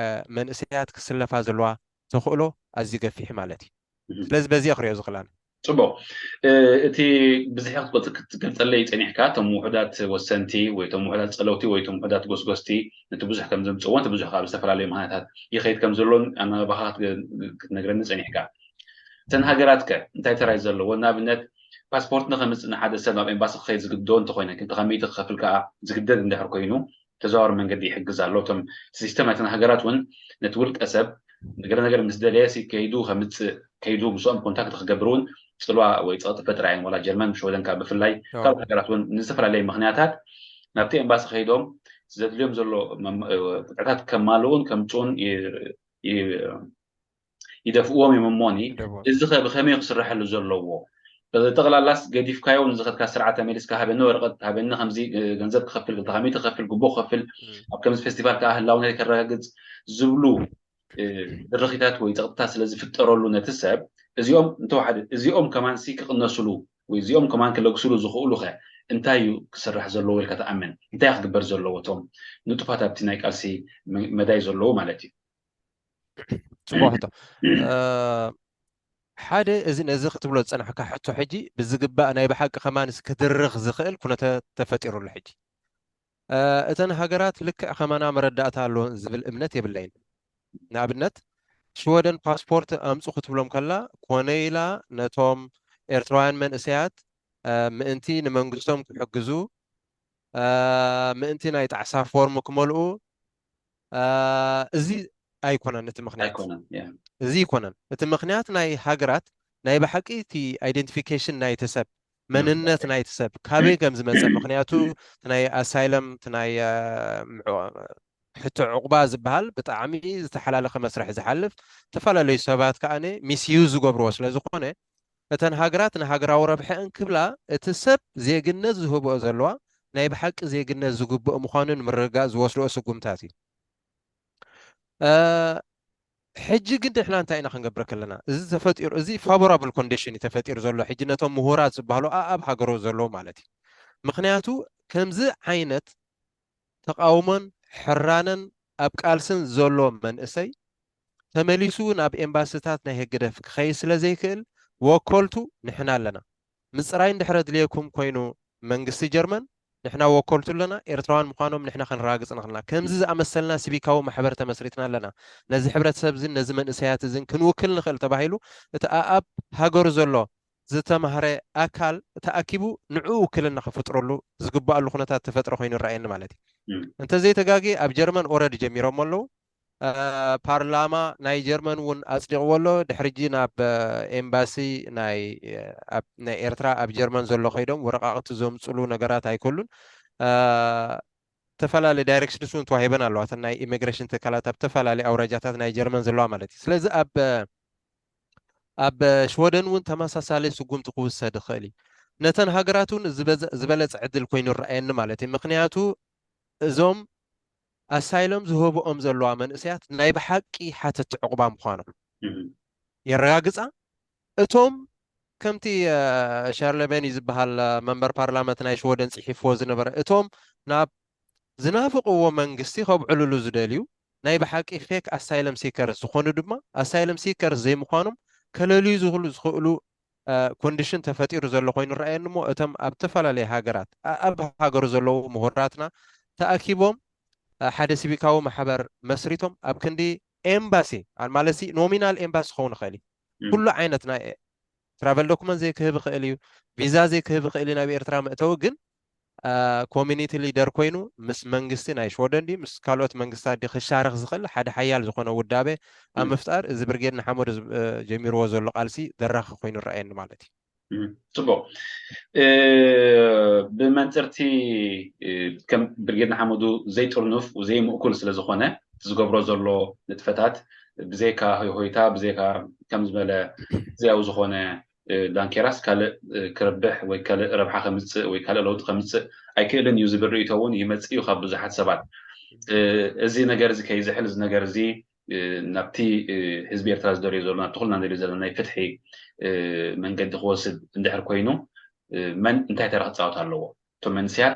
መንእሰያት ክስለፋ ዘለዋ ተኽእሎ ኣዝዩ ገፊሕ ማለት እዩ። ስለዚ በዚ ክሪኦ ዝኽላን ፅቡቅ እቲ ብዝሒ ክትገልፀለይ ፀኒሕካ እቶም ውሑዳት ወሰንቲ ወይ ቶም ውሑዳት ፀለውቲ ወይ ቶም ውሑዳት ጎስጎስቲ ነቲ ብዙሕ ከም ዘምፅእዎ ነቲ ብዙሕ ካብ ዝተፈላለዩ ምክንያታት ይኸይድ ከም ዘሎን ኣናባኻ ክትነግረኒ ፀኒሕካ። እተን ሃገራት ከ እንታይ ተራይ ዘለዎ ንኣብነት ፓስፖርት ንኸምፅእ ንሓደ ሰብ ናብ ኤምባሲ ክኸይድ ዝግድዶ እንተኮይነ ክልተ ካብ ሚእቲ ክኸፍል ከዓ ዝግደድ እንድሕር ኮይኑ ተዘዋዋሪ መንገዲ ይሕግዝ ኣሎ። እቶም ሲስተም ናይተን ሃገራት እውን ነቲ ውልቀ ሰብ ገለ ነገር ምስ ደለየ ሲ ከይዱ ከምፅእ ከይዱ ምስኦም ኮንታክት ክገብር እውን ፅልዋ ወይ ፀቕጢ ፈጥራ እየን። ዋላ ጀርመን ሽወደን ከዓ ብፍላይ ካልኦት ሃገራት እውን ንዝተፈላለየ ምክንያታት ናብቲ ኤምባሲ ከይዶም ዘድልዮም ዘሎ ብቅዕታት ከማልኡን ከምፅኡን ይደፍእዎም እዮም እሞኒ እዚ ከ ብከመይ ክስረሐሉ ዘለዎ ጠቕላላስ ገዲፍካዮ ንዝኸድካ ስርዓት ተመሊስካ ሃበኒ ወረቐት ሃበኒ ከምዚ ገንዘብ ክኸፍል ክልተ ካብ ሚእቲ ክኸፍል ግቡእ ክኸፍል ኣብ ከምዚ ፌስቲቫል ከዓ ህላውነተይ ከረጋግፅ ዝብሉ ድርኺታት ወይ ፀቕጥታት ስለ ዝፍጠረሉ ነቲ ሰብ እዚኦም እንተወሓደ እዚኦም ከማንሲ ክቕነስሉ ወይ እዚኦም ከማን ክለግስሉ ዝኽእሉ ከ እንታይ እዩ ክስራሕ ዘለዎ ኢልካ ትኣምን? እንታይ ክግበር ዘለዎ እቶም ንጡፋት ኣብቲ ናይ ቃልሲ መዳይ ዘለዉ ማለት እዩ? ፅቡቅ ሕቶ ሓደ እዚ ነዚ ክትብሎ ዝፀናሕካ ሕቶ ሕጂ ብዝግባእ ናይ ብሓቂ ከማንስ ክድርኽ ዝኽእል ኩነተ ተፈጢሩሉ ሕጂ እተን ሃገራት ልክዕ ከማና መረዳእታ ኣለዎን ዝብል እምነት የብለይን። ንኣብነት ሽወደን ፓስፖርት ኣምፁ ክትብሎም ከላ ኮነ ኢላ ነቶም ኤርትራውያን መንእሰያት ምእንቲ ንመንግስቶም ክሕግዙ ምእንቲ ናይ ጣዕሳ ፎርም ክመልኡ እዚ ኣይኮነን እቲ ምክንያት እዚ ይኮነን እቲ ምክንያት ናይ ሃገራት ናይ ብሓቂ እቲ ኣይደንቲፊኬሽን ናይቲ ሰብ መንነት ናይቲ ሰብ ካበይ ከም ዝመፀ ምክንያቱ ናይ ኣሳይለም ናይ ሕቶ ዕቁባ ዝበሃል ብጣዕሚ ዝተሓላለኸ መስርሕ ዝሓልፍ ዝተፈላለዩ ሰባት ከዓ ሚስዩ ዝገብርዎ ስለዝኮነ እተን ሃገራት ንሃገራዊ ረብሐአን ክብላ እቲ ሰብ ዜግነት ዝህብኦ ዘለዋ ናይ ብሓቂ ዜግነት ዝግብኦ ምዃኑ ንምርግጋእ ዝወስድኦ ስጉምታት እዩ። ሕጂ ግን ንሕና እንታይ ኢና ክንገብር ከለና እዚ ተፈጢሩ እዚ ፋቮራብል ኮንዲሽን እዩ ተፈጢሩ ዘሎ ሕጂ ነቶም ምሁራት ዝበሃሉ ኣኣብ ሃገሩ ዘለዉ ማለት እዩ። ምክንያቱ ከምዚ ዓይነት ተቃውሞን ሕራነን ኣብ ቃልስን ዘሎ መንእሰይ ተመሊሱ ናብ ኤምባስታት ናይ ህግደፍ ክኸይድ ስለ ዘይክእል ወከልቱ ንሕና ኣለና። ምፅራይ እንድሕር ኣድልየኩም ኮይኑ መንግስቲ ጀርመን ንሕና ወከልቱ ኣለና፣ ኤርትራውያን ምዃኖም ንሕና ከነረጋግጽ ንኽእልና። ከምዚ ዝኣመሰልና ሲቪካዊ ማሕበር ተመስሪትና ኣለና። ነዚ ሕብረተሰብ እዝን ነዚ መንእሰያት እዝን ክንውክል ንኽእል ተባሂሉ እቲ ኣኣብ ሃገሩ ዘሎ ዝተማህረ ኣካል ተኣኪቡ ንዕኡ ውክልና ክፍጥረሉ ዝግባኣሉ ኩነታት ተፈጥረ ኮይኑ ይረኣየኒ ማለት እዩ። እም። እንተዘይተጋጌ ኣብ ጀርመን ኦረዲ ጀሚሮም ኣለዉ። እ፣ ፓርላማ ናይ ጀርመን እውን ኣጽዲቕዎ ኣሎ። ድሕሪ ሕጂ ናብ፣ እ፣ ኤምባሲ ናይ፣ እ፣ ኣብ፣ ናይ ኤርትራ ኣብ ጀርመን ዘሎ ከይዶም ወረቃቕቲ ዘምጽሉ ነገራት ኣይከሉን። እ፣ ዝተፈላለዩ ዳይሬክሽንስ እውን ተዋሂበን ኣለዋ። እተን ናይ ኢሚግሬሽን ትካላት ኣብ ዝተፈላለዩ ኣውራጃታት ናይ ጀርመን ዘለዋ ማለት እዩ። ስለዚ ኣብ፣ ኣብ ሽወደን እውን ተመሳሳሊ ስጉምቲ ክውሰድ ይኽእል እዩ። ነተን ሃገራት እውን ዝበዘ-፣ ዝበለጸ ዕድል ኮይኑ ይረኣየኒ ማለት እዩ። ምኽንያቱ እዞም ኣሳይሎም ዝህብኦም ዘለዋ መንእሰያት ናይ ብሓቂ ሓተቲ ዕቑባ ምዃኖም እም። የረጋግጻ። እቶም ከምቲ፣ እ፣ ሻርለበኒ ዝበሃል፣ እ፣ መንበር ፓርላመንት ናይ ሽወደን ጽሒፍዎ ዝነበረ፣ እቶም ናብ ዝናፍቕዎ መንግስቲ ከብዕልሉ ዝደልዩ ናይ ብሓቂ ፌክ ኣሳይለም ሲከርስ ዝኾኑ ድማ ኣሳይለም ሲከርስ ዘይምዃኖም ከለልዩ ዝኽእሉ፣ ዝኽእሉ፣ እ፣ ኮንዲሽን ተፈጢሩ ዘሎ ኮይኑ ይረኣየኒ እሞ እቶም ኣብ ዝተፈላለዩ ሃገራት፣ ኣ-፣ ኣብ ሃገሩ ዘለዉ ምሁራትና ተኣኪቦም፣ እ፣ ሓደ ሲቪካዊ ማሕበር መስሪቶም ኣብ ክንዲ ኤምባሲ፣ ኣ-፣ ማለት ሲ ኖሚናል ኤምባሲ ክኸውን ይኽእል እዩ። እም። ኩሉ ዓይነት ናይ ትራቨል ዶኩመንት ዘይክህብ ይኽእል እዩ፣ ቪዛ ዘይክህብ ይኽእል እዩ ናብ ኤርትራ መእተዊ። ግን፣ እ፣ ኮሚኒቲ ሊደር ኮይኑ ምስ መንግስቲ ናይ ሽወደን ድዩ ምስ ካልኦት መንግስታት ድዩ ክሻረኽ ዝኽእል ሓደ ሓያል ዝኾነ ውዳበ ኣብ እም። ምፍጣር እዚ ብርጌድ ንሓመዱ ዝብ-፣ እ፣ ጀሚርዎ ዘሎ ቃልሲ ደራኺ ኮይኑ ይረኣየኒ ማለት እዩ። እም፣ ጽቡቕ። እ፣ ብመንጽርቲ፣ እ፣ ከም ብርጌድ ንሓመዱ ዘይጥርኑፍ ዘይምእኩል ስለ ዝኾነ፣ እቲ ዝገብሮ ዘሎ ንጥፈታት ብዘይካ ሆይሆይታ፣ ብዘይካ ከም ዝበለ ግዝያዊ ዝኾነ፣ እ፣ ዳንኬራስ ካልእ፣ እ፣ ክረብሕ ወይ ካልእ ረብሓ ከምጽእ ወይ ካልእ ለውጢ ከምጽእ ኣይክእልን እዩ ዝብል ርእይቶ እውን ይመጽእ እዩ ካብ ብዙሓት ሰባት። እ፣ እዚ ነገር እዚ ከይዝሕል፣ እዚ ነገር እዚ፣ እ፣ ናብቲ፣ እ፣ ህዝቢ ኤርትራ ዝደልዮ ዘሎ፣ ናብቲ ኩልና ንደልዮ ዘለና ናይ ፍትሒ፣ እ፣ መንገዲ ክወስድ እንድሕር ኮይኑ፣ እ፣ መን እንታይ ተራ ክጻወት ኣለዎ? እቶም መንእሰያት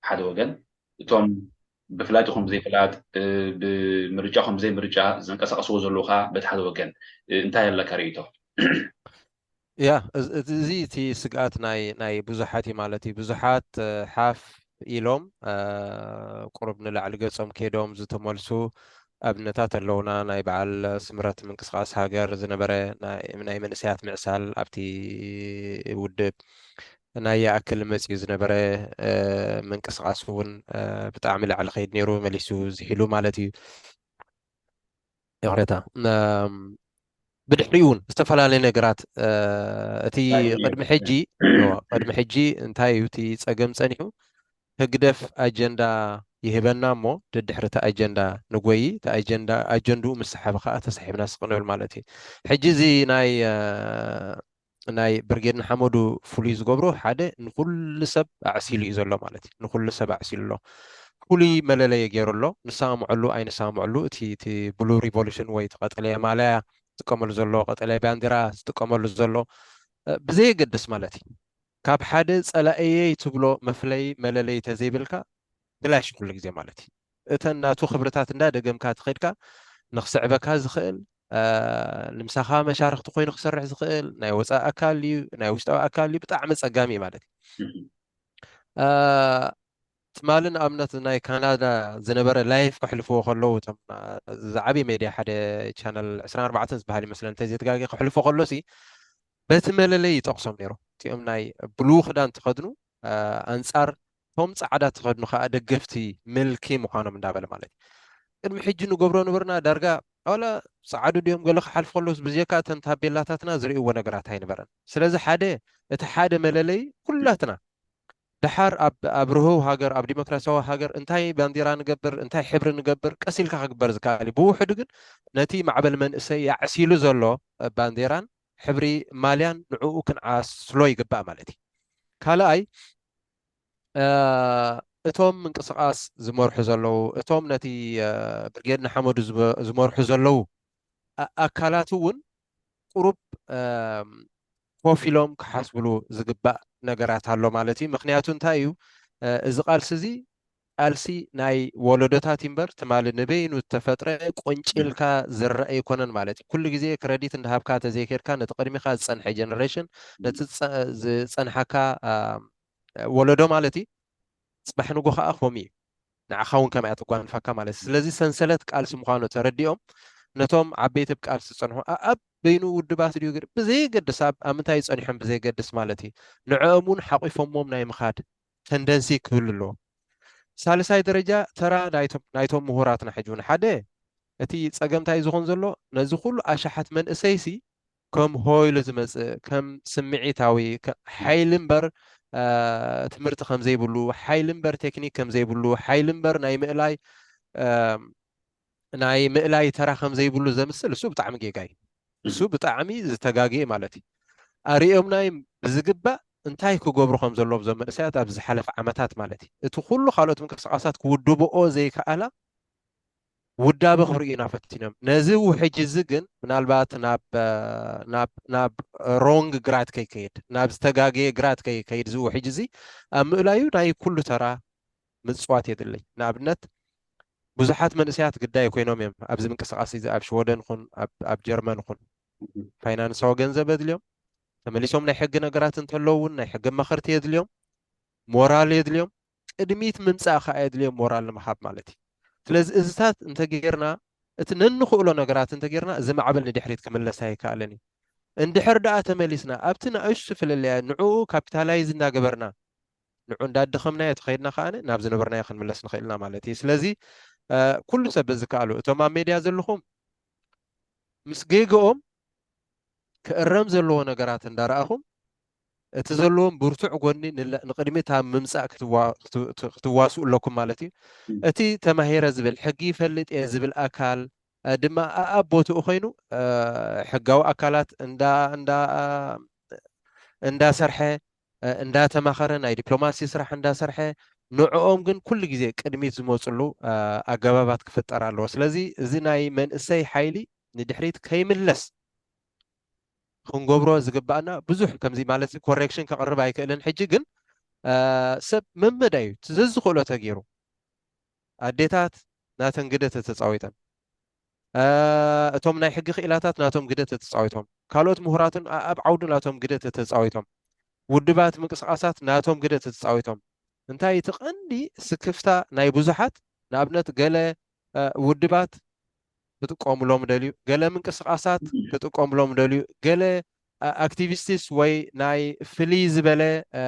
ሓደ ወገን፣ እቶም ብፍላጥ ይኹን ብዘይፍላጥ፣ እ፣ ብምርጫ ይኹን ብዘይምርጫ ዘንቀሳቕስዎ ዘለዉ ከኣ በቲ ሓደ ወገን፣ እ፣ እንታይ ኣለካ ርእይቶ? ያ፣ እዚ፣ እዚ፣ እዚ እቲ ስግኣት ናይ፣ ናይ ብዙሓት እዩ ማለት እዩ። ብዙሓት፣ እ፣ ሓፍ ኢሎም፣ እ፣ ቁሩብ ንላዕሊ ገጾም ከይዶም ዝተመልሱ ኣብነታት ኣለዉና። ናይ በዓል ስምረት ምንቅስቃስ ሃገር ዝነበረ ናይ፣ ናይ መንእሰያት ምዕሳል ኣብቲ ውድብ ናይ ይኣክል መጺኡ ዝነበረ፣ እ፣ ምንቅስቃስ እውን፣ እ፣ ብጣዕሚ ላዕሊ ከይድ ነይሩ መሊሱ ዝሒሉ ማለት እዩ። ይቕሬታ። እም፣ ብድሕሪኡ እውን ዝተፈላለዩ ነገራት፣ እ፣ እቲ እንታይ እዩ? ቅድሚ ሕጂ፣ እዎ፣ ቅድሚ ሕጂ እንታይ እዩ እቲ ጸገም ጸኒሑ? ህግደፍ ኣጀንዳ ይህበና እሞ፣ ደድሕሪ እቲ ኣጀንዳ ንጎይ፣ እቲ ኣጀንዳ፣ ኣጀንድኡ ምስ ሰሓበ ከኣ ተሳሒብና ስቕ ንብል ማለት እዩ። ሕጂ እዚ ናይ፣ እ፣ ናይ ብርጌድ ንሓመዱ ፍሉይ ዝገብሮ፣ ሓደ ንኹሉ ሰብ ኣዕሲሉ እዩ ዘሎ ማለት እዩ። ንኹሉ ሰብ ኣዕሲሉ ኣሎ። ፍሉይ መለለዪ ገይሩ ኣሎ። ንሰማምዐሉ ኣይንሰማምዐሉ፣ እቲ፣ እቲ ብሉ ሪቮሉሽን ወይ እቲ ቀጠልያ ማልያ ዝጥቀመሉ ዘሎ፣ ቀጠልያ ባንዲራ ዝጥቀመሉ ዘሎ፣ እ፣ ብዘየገድስ ማለት እዩ። ካብ ሓደ ጸላእየይ ትብሎ መፍለዪ መለለዪ ተዘይብልካ፣ ብላሽ ኩሉ ግዜ ማለት እዩ። እተን ናቱ ክብርታት እንዳደገምካ ትኸድካ፣ ንኽስዕበካ ዝኽእል፣ እ፣ ንምሳኻ መሻርኽቲ ኮይኑ ክሰርሕ ዝኽእል ናይ ወጻኢ ኣካል እዩ፣ ናይ ውሽጣዊ ኣካል እዩ፣ ብጣዕሚ ጸጋሚ ማለት እዩ። እም። እ፣ ትማሊ ንኣብነት ናይ ካናዳ ዝነበረ ላይፍ ከሕልፍዎ ከለዉ፣ እቶም፣ እ፣ ዝዓበየ ሜድያ ሓደ ቻነል ዕስራን ኣርባዕተን ዝበሃል ይመስለኒ፣ እንተዘይተጋግየ ከሕልፎ ከሎሲ፣ በቲ መለለይ ይጠቕሶም ነይሩ። እቲኦም ናይ ብሉ ክዳን ትኸድኑ፣ እ፣ ኣንጻር እቶም ጻዕዳ ትኸድኑ ከኣ ደገፍቲ ምልኪ ምዃኖም እንዳበለ ማለት እዩ። ቅድሚ ሕጂ ንገብሮ ነበርና ዳርጋ ዋላ ጻዕዱ ድዮም ገለ ክሓልፉ ከለውስ ብዘይካ እተን ታቤላታትና ዝርእይዎ ነገራት ኣይነበረን። ስለዚ ሓደ፣ እቲ ሓደ መለለይ ኩላትና ደሓር ኣብ፣ ኣብ ርህው ሃገር፣ ኣብ ዲሞክራሲያዊ ሃገር እንታይ ባንዲራ ንገብር፣ እንታይ ሕብሪ ንገብር፣ ቀስ ኢልካ ክግበር ዝከኣል እዩ። ብውሕዱ ግን ነቲ ማዕበል መንእሰይ ያዕሲሉ ዘሎ ባንዲራን ሕብሪ ማልያን ንዕኡ ክንዓስሎ ይግባእ ማለት እዩ። ካልኣይ፣ እ፣ እቶም ምንቅስቃስ ዝመርሑ ዘለዉ፣ እቶም ነቲ፣ እ፣ ብርጌድ ንሓመዱ ዝመ-፣ ዝመርሑ ዘለዉ ኣ-፣ ኣካላት እውን ቁሩብ፣ እም፣ ኮፍ ኢሎም ክሓስብሉ ዝግባእ ነገራት ኣሎ ማለት እዩ። ምኽንያቱ እንታይ እዩ? እ፣ እዚ ቃልሲ እዚ ቃልሲ ናይ ወለዶታት እዩ እምበር፣ ትማሊ ንበይኑ ዝተፈጥረ ቁንጭ ኢልካ ዝረአ ኣይኮነን ማለት እዩ። ኩሉ ግዜ ክረዲት እንዳሃብካ ተዘይከድካ፣ ነቲ ቅድሚኻ ዝጸንሐ ጀነሬሽን፣ ነቲ ዝጸ-፣ ዝጸንሓካ፣ እ፣ ወለዶ ማለት እዩ፣ ጽባሕ ንጎ ከዓ ከምኡ እዩ። ንዓኻ እውን ከምኣ ትጓንፋካ ማለት እዩ። ስለዚ ሰንሰለት ቃልሲ ምዃኑ ተረዲኦም ነቶም ዓበይቲ ኣብ ቃልሲ ዝጸንሑ፣ ኣኣብ በይኑ ውድባት ድዩ ገለ ብዘይገድስ፣ ኣብ ምንታይ ጸኒሖም ብዘይገድስ ማለት እዩ፣ ንዕኦም እውን ሓቂፎሞም ናይ ምኻድ ተንደንሲ ክህሉ ኣለዎ። ሳልሳይ ደረጃ ተራ ናይቶም ምሁራትና ሕጂ እውን ሓደ እቲ ጸገምታይ ዝኹን ዘሎ ነዚ ኩሉ ኣሽሓት መንእሰይሲ ከም ሆይሉ ዝመጽእ ከም ስምዒታዊ ሓይሊ እምበር ትምህርቲ ከም ዘይብሉ፣ ሓይሊ እምበር ቴክኒክ ከም ዘይብሉ፣ ሓይሊ እምበር ናይ ምእላይ ናይ ምእላይ ተራ ከም ዘይብሉ ዘምስል እሱ ብጣዕሚ ጌጋ እዩ። እሱ ብጣዕሚ ዝተጋግየ ማለት እዩ። ኣርእዮምናይ ብዝግባእ እንታይ ክገብሩ ከም ዘለዎም እዞም መንእሰያት ኣብዚ ዝሓለፈ ዓመታት ማለት እዩ። እቲ ኩሉ ካልኦት ምንቅስቃሳት ክውድብኦ ዘይከኣላ ውዳበ ክርእዩና ፈቲኖም። ነዚ ውሕጅ እዚ ግን ምናልባት ናብ ናብ ናብ ሮንግ ግራት ከይከይድ ናብ ዝተጋገየ ግራት ከይከይድ እዚ ውሕጅ እዚ ኣብ ምእላዩ ናይ ኩሉ ተራ ምፅዋት የድሊ። ንኣብነት ብዙሓት መንእሰያት ግዳይ ኮይኖም እዮም ኣብዚ ምንቅስቃስ እዚ ኣብ ሽወደን ኹን ኣብ ጀርመን ኹን ፋይናንሳዊ ገንዘብ የድልዮም። ተመሊሶም ናይ ሕጊ ነገራት እንተለዉ እውን ናይ ሕጊ መኸርቲ የድልዮም፣ ሞራል የድልዮም። ቅድሚት ምምፃእ ከዓ የድልዮም ሞራል ንምሃብ ማለት እዩ። ስለዚ እዚታት እንተጌርና እቲ ነንኽእሎ ነገራት እንተጌርና እዚ ማዕበል ንድሕሪት ክምለስ ኣይከኣልን እዩ። እንድሕር ደኣ ተመሊስና ኣብቲ ንእሽቱ ፍልልያ ንዕኡ ካፒታላይዝ እንዳገበርና ንዑ እንዳደኸምናዮ ተኸይድና ከዓ ናብ ዝነበርናዮ ክንምለስ ንኽእል ኢና ማለት እዩ። ስለዚ ኩሉ ሰብ በዝከኣሉ እቶም ኣብ ሜድያ ዘለኹም ምስ ጌግኦም ክእረም ዘለዎ ነገራት እንዳረኣኹም እቲ ዘለዎም ብርቱዕ ጎኒ ንለ- ንቅድሚት ኣብ ምምፃእ ክትዋ- ክት- ክት- ክትዋስኡ ኣለኩም ማለት እዩ። እቲ ተማሂረ ዝብል ሕጊ ይፈልጥ እየ ዝብል ኣካል እ፣ ድማ ኣኣብ ቦትኡ ኮይኑ እ፣ ሕጋዊ ኣካላት እንዳ እንዳ እ፣ እንዳሰርሐ እ፣ እንዳተማኸረ ናይ ዲፕሎማሲ ስራሕ እንዳሰርሐ ንዕኦም ግን ኩሉ ግዜ ቅድሚት ዝመፅሉ እ፣ ኣገባባት ክፍጠር ኣለዎ። ስለዚ እዚ ናይ መንእሰይ ሓይሊ ንድሕሪት ከይምለስ ክንገብሮ ዝግባኣና ብዙሕ ከምዚ ማለት ኮሬክሽን ከቕርብ ኣይክእልን። ሕጂ ግን እ፣ ሰብ መመዳዩ እቲ ዘዝኽእሎ ተገይሩ ኣዴታት ናተን ግደ ተተፃዊተን እ፣ እቶም ናይ ሕጊ ክኢላታት ናቶም ግደ ተተፃዊቶም ካልኦት ምሁራትን ኣ- ኣብ ዓውዱ ናቶም ግደ ተተፃዊቶም ውድባት ምንቅስቃሳት ናቶም ግደ ተተፃዊቶም እንታይ እቲ ቀንዲ ስክፍታ ናይ ብዙሓት ንኣብነት ገለ እ፣ ውድባት ክጥቀሙሎም ደልዩ ገለ ምንቅስቃሳት ክጥቀሙሎም ደልዩ ገለ እ፣ ኣክቲቪስትስ ወይ ናይ ፍልይ ዝበለ እ፣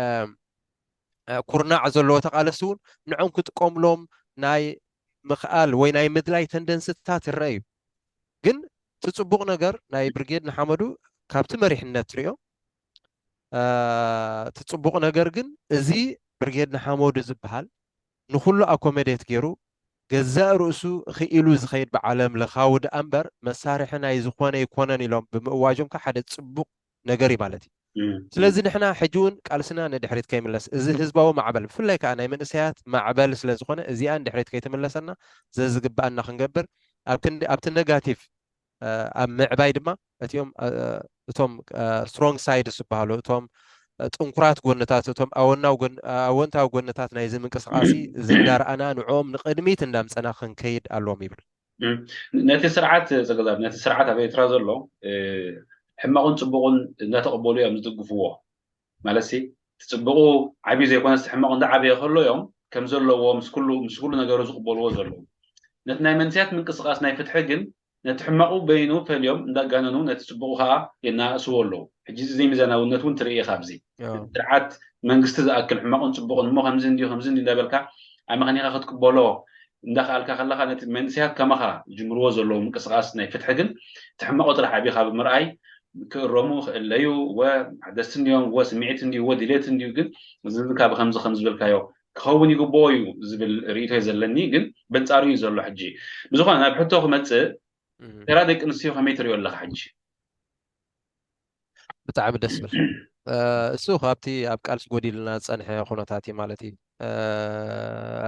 እ፣ ኩርናዕ ዘለዎ ተቃለስቲ እውን ንዖም ክጥቀሙሎም ናይ ምኽኣል ወይ ናይ ምድላይ ተንደንስታት ይረአ እዩ። ግን እቲ ፅቡቕ ነገር ናይ ብርጌድ ንሓመዱ ካብቲ መሪሕነት ትሪኦ እ፣ እቲ ፅቡቕ ነገር ግን እዚ ብርጌድ ንሓመዱ ዝበሃል ንኹሉ ኣኮመዴት ገይሩ ገዛእ ርእሱ ክኢሉ ዝኸይድ ብዓለም ለኻዊ ደኣ እምበር መሳርሒ ናይ ዝኾነ ኣይኮነን ኢሎም ብምእዋጆም ከዓ ሓደ ፅቡቕ ነገር እዩ ማለት እዩ። ስለዚ ንሕና ሕጂ እውን ቃልስና ንድሕሪት ከይምለስ እዚ ህዝባዊ ማዕበል ብፍላይ ከዓ ናይ መንእሰያት ማዕበል ስለ ዝኾነ እዚኣ ንድሕሪት ከይትምለሰና ዘዝግባኣና ክንገብር ኣብ ክንዲ ኣብቲ ነጋቲቭ እ፣ ኣብ ምዕባይ ድማ እቲኦም እ፣ እቶም ስትሮንግ ሳይድስ ዝበሃሉ እቶም እ፣ ጥንኩራት ጎንታት እቶም ኣወናው ጎን- ኣወንታዊ ጎንታት ናይዚ ምንቅስቃሲ ዝንዳርኣና ንዕኦም ንቅድሚት እንዳምፀና ክንከይድ ኣለዎም ይብል። ነቲ ስርዓት ዘገዛብ ነቲ ስርዓት ኣብ ኤርትራ ዘሎ ሕማቑን ፅቡቑን እንዳተቐበሉ እዮም ዝድግፍዎ። ማለት ሲ እቲ ፅቡቑ ዓብዩ ዘይኮነስ እቲ ሕማቑ እንዳዓበየ ከሎ እዮም ከም ዘለዎ ምስ ኩሉ ምስ ኩሉ ነገሩ ዝቕበልዎ ዘለዉ። ነቲ ናይ መንስያት ምንቅስቃስ ናይ ፍትሒ ግን ነቲ ሕማቑ በይኑ ፈልዮም እንዳጋነኑ ነቲ ፅቡቑ ከዓ የናእስዎ ኣለዉ። ሕጂ እዚ ዘይሚዛናውነት እውን ትርኢ ኢኻ ኣብዚ። ስርዓት መንግስቲ ዝኣክል ሕማቑን ፅቡቕን እሞ ከምዚ እንድዩ ከምዚ እንድዩ እንዳበልካ ኣመኽኒኻ ክትቅበሎ እንዳኸኣልካ ከለኻ ነቲ መንስያት ከማኻ ዝጅምርዎ ዘለዉ ምንቅስቃስ ናይ ፍትሒ ግን እቲ ሕማቑ ጥራሕ ዓብኻ ብምርኣይ ክእረሙ ክእለዩ ወ ሓደስቲ እንድዮም ወ ስምዒት እንድዩ ወ ድሌት እንድዩ ግን እዚ ካብ ከምዚ ከም ዝበልካዮ ክኸውን ይግብኦ እዩ ዝብል ርእይቶ እዩ ዘለኒ። ግን በንጻሩ እዩ ዘሎ። ሕጂ ብዝኾነ ናብ ሕቶ ክመጽእ ተራ ደቂ ኣንስትዮ ከመይ ትሪኦ ኣለኻ ሕጂ? ብጣዕሚ ደስ ብል እሱ ካብቲ ኣብ ቃልሲ ጎዲልና ዝፀንሐ ኩነታት እዩ ማለት እዩ።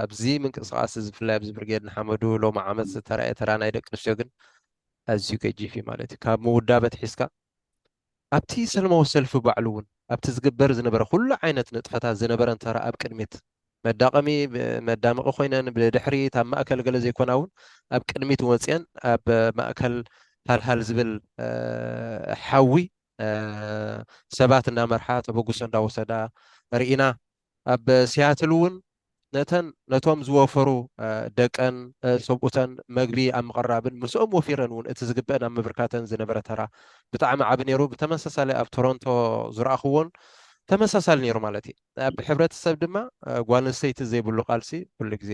ኣብዚ ምንቅስቃስ እዚ ብፍላይ ኣብዚ ብርጌድ ንሓመዱ ሎሚ ዓመት ዝተረኣየ ተራ ናይ ደቂ ኣንስትዮ ግን ኣዝዩ ገጂፍ እዩ ማለት እዩ። ካብ ምውዳብ ኣትሒዝካ ኣብቲ ሰለማዊ ሰልፊ ባዕሉ እውን ኣብቲ ዝግበር ዝነበረ ኩሉ ዓይነት ንጥፈታት ዝነበረን ተራ ኣብ ቅድሚት መዳቐሚ መዳመቒ ኮይነን ብድሕሪት ኣብ ማእከል ገለ ዘይኮና እውን ኣብ ቅድሚት ወፅየን ኣብ ማእከል ሃልሃል ዝብል ሓዊ ሰባት እናመርሓ ተበግሶ እንዳወሰዳ ርኢና። ኣብ ሲያትል እውን ነተን ነቶም ዝወፈሩ ደቀን ሰብኡተን መግቢ ኣብ ምቕራብን ምስኦም ወፊረን እውን እቲ ዝግበአን ኣብ ምብርካተን ዝነበረ ተራ ብጣዕሚ ዓቢ ነይሩ። ብተመሳሳሊ ኣብ ቶሮንቶ ዝረኣኽዎን ተመሳሳሊ ነይሩ ማለት እዩ። ኣብ ሕብረተሰብ ድማ ጓል ኣንስተይቲ ዘይብሉ ቃልሲ ኩሉ ግዜ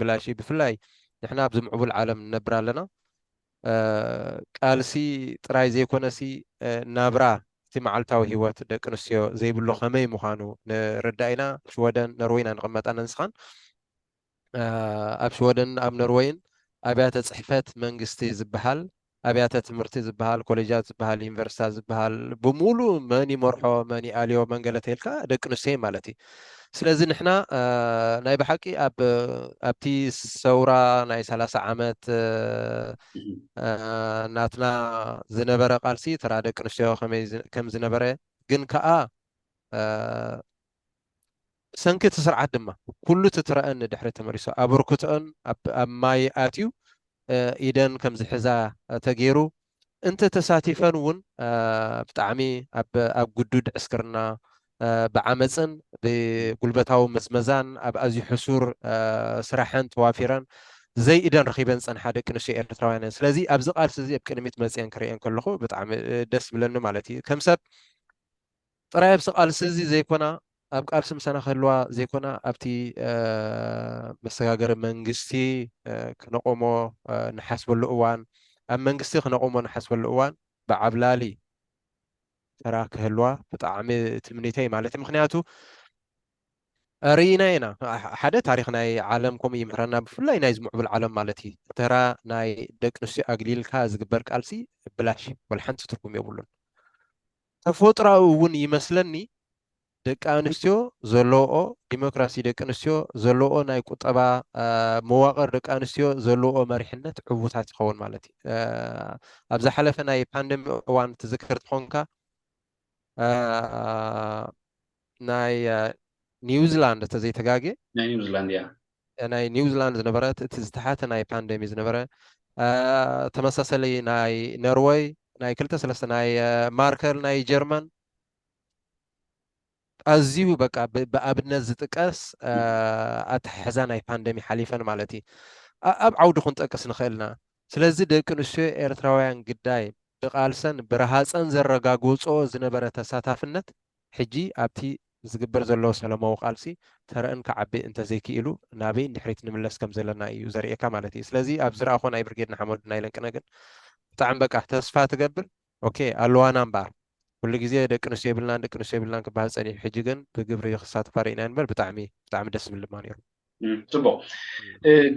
ብላሽ እዩ። ብፍላይ ንሕና ኣብዚ ምዕቡል ዓለም ንነብር ኣለና። ቃልሲ ጥራይ ዘይኮነሲ ናብራ እቲ መዓልታዊ ህይወት ደቂ ኣንስትዮ ዘይብሉ ከመይ ምዃኑ ንርዳእ ኢና። ሽወደን፣ ኖርወይ ኢና ንቕመጥ ኣነን ንስኻን። ኣብ ሽወደን ኣብ ኖርወይን ኣብያተ ጽሕፈት መንግስቲ ዝበሃል ኣብያተ ትምህርቲ ዝበሃል ኮሌጃት ዝበሃል ዩኒቨርሲታት ዝበሃል ብሙሉ መን ይመርሖ መን ይኣልዮ መንገለ ተልካ ደቂ ኣንስትዮ ማለት እዩ። ስለዚ ንሕና ናይ ብሓቂ ኣብቲ ሰውራ ናይ ሰላሳ ዓመት ናትና ዝነበረ ቃልሲ ተራ ደቂ ኣንስትዮ ከም ዝነበረ ግን ከዓ ሰንኪ እቲ ስርዓት ድማ ኩሉ እቲ ትረአን ንድሕሪ ተመሊሱ ኣበርክቶአን ኣብ ማይ ኣትዩ ኢደን ከም ዝሕዛ ተገይሩ እንተ ተሳቲፈን እውን ብጣዕሚ ኣብ ግዱድ ዕስክርና ብዓመፅን ብጉልበታዊ ምዝመዛን ኣብ ኣዝዩ ሕሱር ስራሕን ተዋፊረን ዘይኢደን ረኺበን ዝፀንሓ ደቂ ኣንስትዮ ኤርትራውያን እየን። ስለዚ ኣብዚ ቃልሲ እዚ ኣብ ቅድሚት መፅአን ክርእየን ከለኹ ብጣዕሚ ደስ ብለኒ ማለት እዩ። ከም ሰብ ጥራይ ኣብዚ ቃልሲ እዚ ዘይኮና ኣብ ቃልሲ ምሳና ክህልዋ ዘይኮና ኣብቲ መሰጋገሪ መንግስቲ ክነቆሞ ንሓስበሉ እዋን ኣብ መንግስቲ ክነቆሞ ንሓስበሉ እዋን ብዓብላሊ ተራ ክህልዋ ብጣዕሚ ትምኒተይ ማለት እዩ። ምክንያቱ ርኢና ኢና ሓደ ታሪክ ናይ ዓለም ከምኡ ይምህረና ብፍላይ ናይ ዝምዕብል ዓለም ማለት እዩ። ተራ ናይ ደቂ ኣንስትዮ ኣግሊልካ ዝግበር ቃልሲ ብላሽ ወላ ሓንቲ ትርጉም የብሉን። ተፈጥራዊ እውን ይመስለኒ ደቂ ኣንስትዮ ዘለዎኦ ዲሞክራሲ ደቂ ኣንስትዮ ዘለዎኦ ናይ ቁጠባ መዋቅር ደቂ ኣንስትዮ ዘለዎኦ መሪሕነት ዕዉታት ይኸውን ማለት እዩ። ኣብ ዝሓለፈ ናይ ፓንደሚ እዋን ትዝክር ትኾንካ ናይ ኒውዚላንድ ተዘይተጋጌ ናይ ኒውዚላንድ እያ ናይ ኒውዚላንድ ዝነበረ እቲ ዝተሓተ ናይ ፓንደሚ ዝነበረ ተመሳሰሊ ናይ ኖርወይ ናይ ክልተ ሰለስተ ናይ ማርከል ናይ ጀርመን ኣዝዩ በቃ ብኣብነት ዝጥቀስ ኣተሓሕዛ ናይ ፓንደሚ ሓሊፈን ማለት እዩ። ኣብ ዓውዲ ክንጠቅስ ንኽእልና ስለዚ ደቂ ኣንስትዮ ኤርትራውያን ግዳይ ብቓልሰን ብረሃፀን ዘረጋግፅኦ ዝነበረ ተሳታፍነት ሕጂ ኣብቲ ዝግበር ዘሎ ሰለማዊ ቃልሲ ተረእን ክዓቢ እንተዘይክኢሉ ናበይ ንድሕሪት ንምለስ ከም ዘለና እዩ ዘርእየካ ማለት እዩ። ስለዚ ኣብ ዝረኣኾ ናይ ብርጌድ ንሓመዱ ናይ ለንቅነ ግን ብጣዕሚ በቃ ተስፋ ትገብር ኦኬ ኣለዋና እምበኣር ኩሉ ግዜ ደቂ ኣንስትዮ የብልናን ደቂ ኣንስትዮ የብልናን ክበሃል ፀኒሑ ሕጂ ግን ብግብሪ ክሳተፋ ርኢና ንበር ብጣዕሚ ብጣዕሚ ደስ ዝብል ድማ ነይሩ። ጽቡቅ።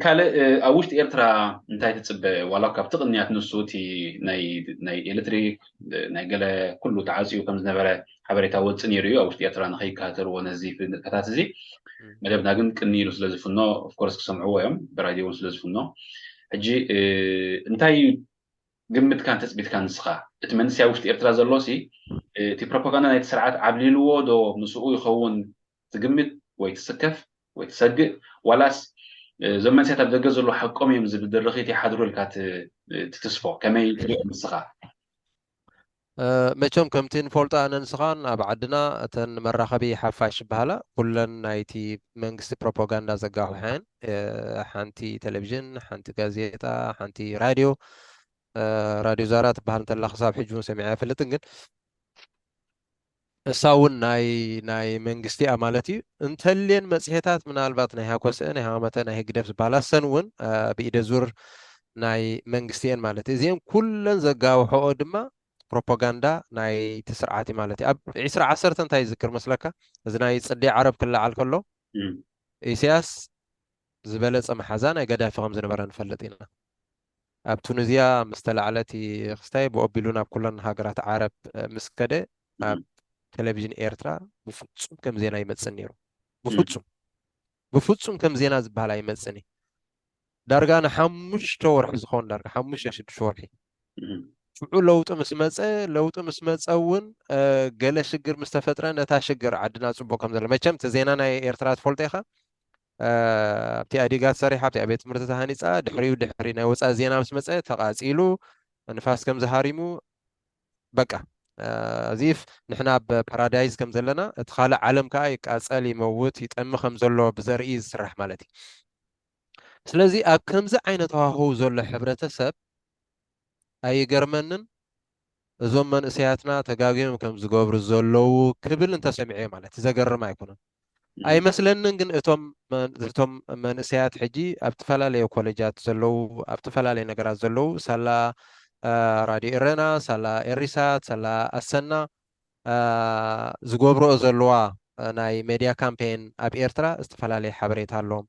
ካልእ ኣብ ውሽጢ ኤርትራ እንታይ ትጽበ? ዋላ ካብቲ ቅንያት ንሱ እቲ ናይ ኤሌክትሪክ ናይ ገለ ኩሉ ተዓጽዩ ከም ዝነበረ ሓበሬታ ወጽእ ነይሩ እዩ። ኣብ ውሽጢ ኤርትራ ንኸይከታተልዎ ነዚ ንጥፈታት እዚ መደብና ግን ቅኒ ኢሉ ስለ ዝፍኖ ኦፍኮርስ ክሰምዕዎ እዮም ብራድዮ እውን ስለ ዝፍኖ። ሕጂ እንታይ እዩ ግምትካን ተጽቢትካን ንስኻ? እቲ መንእሰይ ኣብ ውሽጢ ኤርትራ ዘሎ ሲ እቲ ፕሮፓጋንዳ ናይቲ ስርዓት ዓብሊልዎ ዶ ምስኡ ይኸውን ትግምት ወይ ትስከፍ ወይ ትሰግእ ዋላስ እዞም መንእሰያት ኣብ ደገ ዘለዉ ሓቆም እዮም ዝብል ድርኺት ይሓድሩ ኢልካ ትትስፎ ከመይ ትሪኦ ንስኻ? መቸም ከምቲ ንፈልጦ ኣነ ንስኻን ኣብ ዓድና እተን መራኸቢ ሓፋሽ ዝበሃላ ኩለን ናይቲ መንግስቲ ፕሮፓጋንዳ ዘጋውሐን ሓንቲ ቴሌቪዥን ሓንቲ ጋዜጣ ሓንቲ ራድዮ ራድዮ ዛራ ትበሃል እንተላ ክሳብ ሕጂ እውን ሰሚዐ ኣይፈልጥን ግን እሳ እውን ናይ ናይ መንግስቲ እያ ማለት እዩ። እንተልየን መፅሄታት ምናልባት ናይ ሃኮስአ ናይ ሃመተ ናይ ህግደፍ ዝበሃላ ሰን እውን ብኢደ ዙር ናይ መንግስቲ እየን ማለት እዩ። እዚአን ኩለን ዘጋውሐኦ ድማ ፕሮፓጋንዳ ናይቲ ስርዓት እዩ ማለት እዩ። ኣብ ዒስራ ዓሰርተ እንታይ ይዝክር መስለካ? እዚ ናይ ፅዲ ዓረብ ክለዓል ከሎ ኢሳያስ ዝበለፀ መሓዛ ናይ ገዳፊ ከም ዝነበረ ንፈልጥ ኢና። ኣብ ቱኒዝያ ምስ ተላዕለ እቲ ክስታይ ብኦቢሉ ናብ ኩለን ሃገራት ዓረብ ምስ ከደ ኣብ ቴሌቪዥን ኤርትራ ብፍጹም ከም ዜና ይመጽእ ነይሩ። ብፍጹም ብፍጹም ከም ዜና ዝበሃል ኣይመጽእን እዩ። ዳርጋ ንሓሙሽተ ወርሒ ዝኸውን ዳርጋ ሓሙሽተ ሽዱሽተ ወርሒ ሽዑ ለውጢ ምስ መጸ ለውጢ ምስ መጸ እውን ገለ ሽግር ምስ ተፈጥረ ነታ ሽግር ዓድና ጽቡቕ ከም ዘሎ መቸም እቲ ዜና ናይ ኤርትራ ትፈልጦ ኢኻ ኣብቲ ኣዲጋት ሰሪሓ ኣብቲ ኣብት ትምህርቲ ተሃኒፃ ድሕሪኡ ድሕሪ ናይ ወፃኢ ዜና ምስ መፀ ተቃፂሉ ንፋስ ከም ዝሃሪሙ በቃ ኣዚፍ ንሕና ኣብ ፓራዳይዝ ከም ዘለና፣ እቲ ካልእ ዓለም ከዓ ይቃጸል፣ ይመውት፣ ይጠሚ ከም ዘሎ ብዘርኢ ዝስራሕ ማለት እዩ። ስለዚ ኣብ ከምዚ ዓይነት ሃዋህው ዘሎ ሕብረተሰብ ኣይገርመንን እዞም መንእሰያትና ተጋግዮም ከም ዝገብሩ ዘለዉ ክብል እንተሰሚዐ ማለት እዩ። ዘገርም ኣይኮነን። ኣይመስለንን ግን እቶም መን- እቶም መንእሰያት ሕጂ ኣብ ዝተፈላለዩ ኮሌጃት ዘለዉ፣ ኣብ ዝተፈላለዩ ነገራት ዘለዉ፣ ሳላ ራድዮ ኤረና፣ ሳላ ኤሪሳት፣ ሳላ ኣሰና ዝገብርኦ ዘለዋ ናይ ሜድያ ካምፔን ኣብ ኤርትራ ዝተፈላለየ ሓበሬታ ኣለዎም።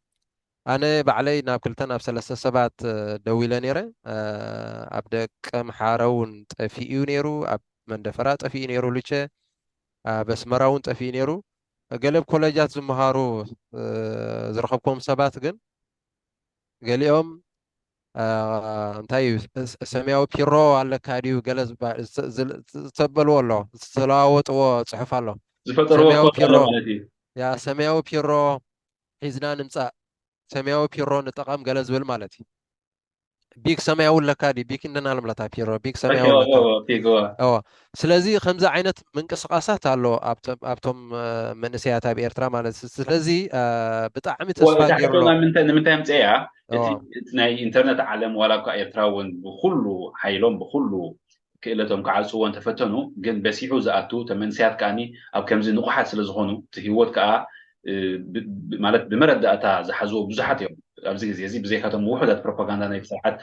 ኣነ ባዕለይ ናብ ክልተ ናብ ሰለስተ ሰባት ደዊለ ነይረ። ኣብ ደቀ ምሓረ እውን ጠፊኡ ነይሩ፣ ኣብ መንደፈራ ጠፊኡ ነይሩ፣ ልቸ ኣብ ኣስመራ እውን ጠፊኡ ነይሩ። ገለ ኣብ ኮሌጃት ዝመሃሩ ዝረኸብኩም ሰባት ግን ገሊኦም እንታይ እዩ ሰማያዊ ፒሮ ኣለካ ድዩ ገለ ዝተበልዎ ኣሎ፣ ዝተለዋወጥዎ ፅሑፍ ኣሎ። ዝፈጠርዎ ሰማያዊ ፒሮ ማለት እዩ። ያ ሰማያዊ ፒሮ ሒዝና ንምፃእ፣ ሰማያዊ ፒሮ ንጠቐም ገለ ዝብል ማለት እዩ። ቢክ ሰማያዊ ኣለካ ድዩ? ቢክ እንደና ልምለታ ፒሮ ቢክ ሰማያዊ ኣለካ። ስለዚ ከምዚ ዓይነት ምንቅስቃሳት ኣሎ ኣብቶም መንእሰያት ኣብ ኤርትራ ማለት እዩ። ስለዚ ብጣዕሚ ተስፋ ገይሩ። ንምንታይ ምፅአ እያ? እቲ ናይ ኢንተርነት ዓለም ዋላ እኳ ኤርትራ እውን ብኩሉ ሓይሎም ብኩሉ ክእለቶም ክዓፅዎ እንተፈተኑ ግን በሲሑ ዝኣቱ ተመንስያት ከዓኒ ኣብ ከምዚ ንቑሓት ስለ ዝኾኑ እቲ ህይወት ከዓ ማለት ብመረዳእታ ዝሓዝዎ ብዙሓት እዮም። ኣብዚ ግዜ እዚ ብዘይካቶም ውሑዳት ፕሮፓጋንዳ ናይ ስርዓት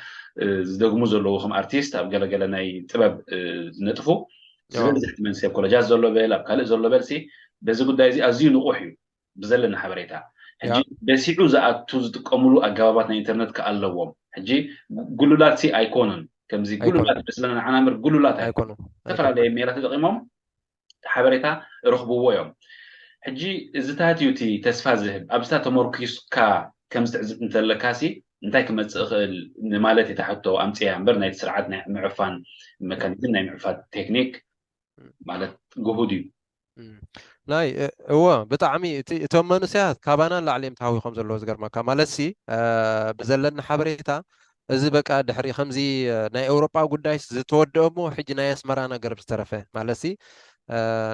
ዝደግሙ ዘለዉ ከም ኣርቲስት ኣብ ገለገለ ናይ ጥበብ ዝነጥፉ ዝበዝሕ መንስይ ኮለጃት ዘሎ በል ኣብ ካልእ ዘሎ በልሲ በዚ ጉዳይ እዚ ኣዝዩ ንቑሕ እዩ። ብዘለና ሓበሬታ ሕጂ በሲዑ ዝኣቱ ዝጥቀምሉ ኣገባባት ናይ ኢንተርነት ከኣለዎም ሕጂ ጉሉላት ሲ ኣይኮኑን። ከምዚ ጉሉላት መስለና ንዓና ምር ጉሉላት ኣይኮኑ ዝተፈላለየ ሜላ ተጠቂሞም ሓበሬታ ረኽብዎ እዮም። ሕጂ እዚታት እዩ እቲ ተስፋ ዝህብ ኣብዝታ ተመርኪስካ ከም ዝትዕዝብ እንተለካ ሲ እንታይ ክመፅእ ይኽእል ንማለት እየ። ታሕቶ ኣምፅያ እምበር ናይቲ ስርዓት ናይ ምዕፋን መካኒዝም ናይ ምዕፋት ቴክኒክ ማለት ግሁድ እዩ። ናይ እወ ብጣዕሚ እቶም መንእሰያት ካባና ላዕሊ እዮም ተሃዊኾም ዘለዎ ዝገርመካ ማለት ሲ ብዘለኒ ሓበሬታ እዚ በቃ ድሕሪ ከምዚ ናይ ኤውሮጳ ጉዳይ ዝተወደኦ እሞ ሕጂ ናይ ኣስመራ ነገር ዝተረፈ ማለት ሲ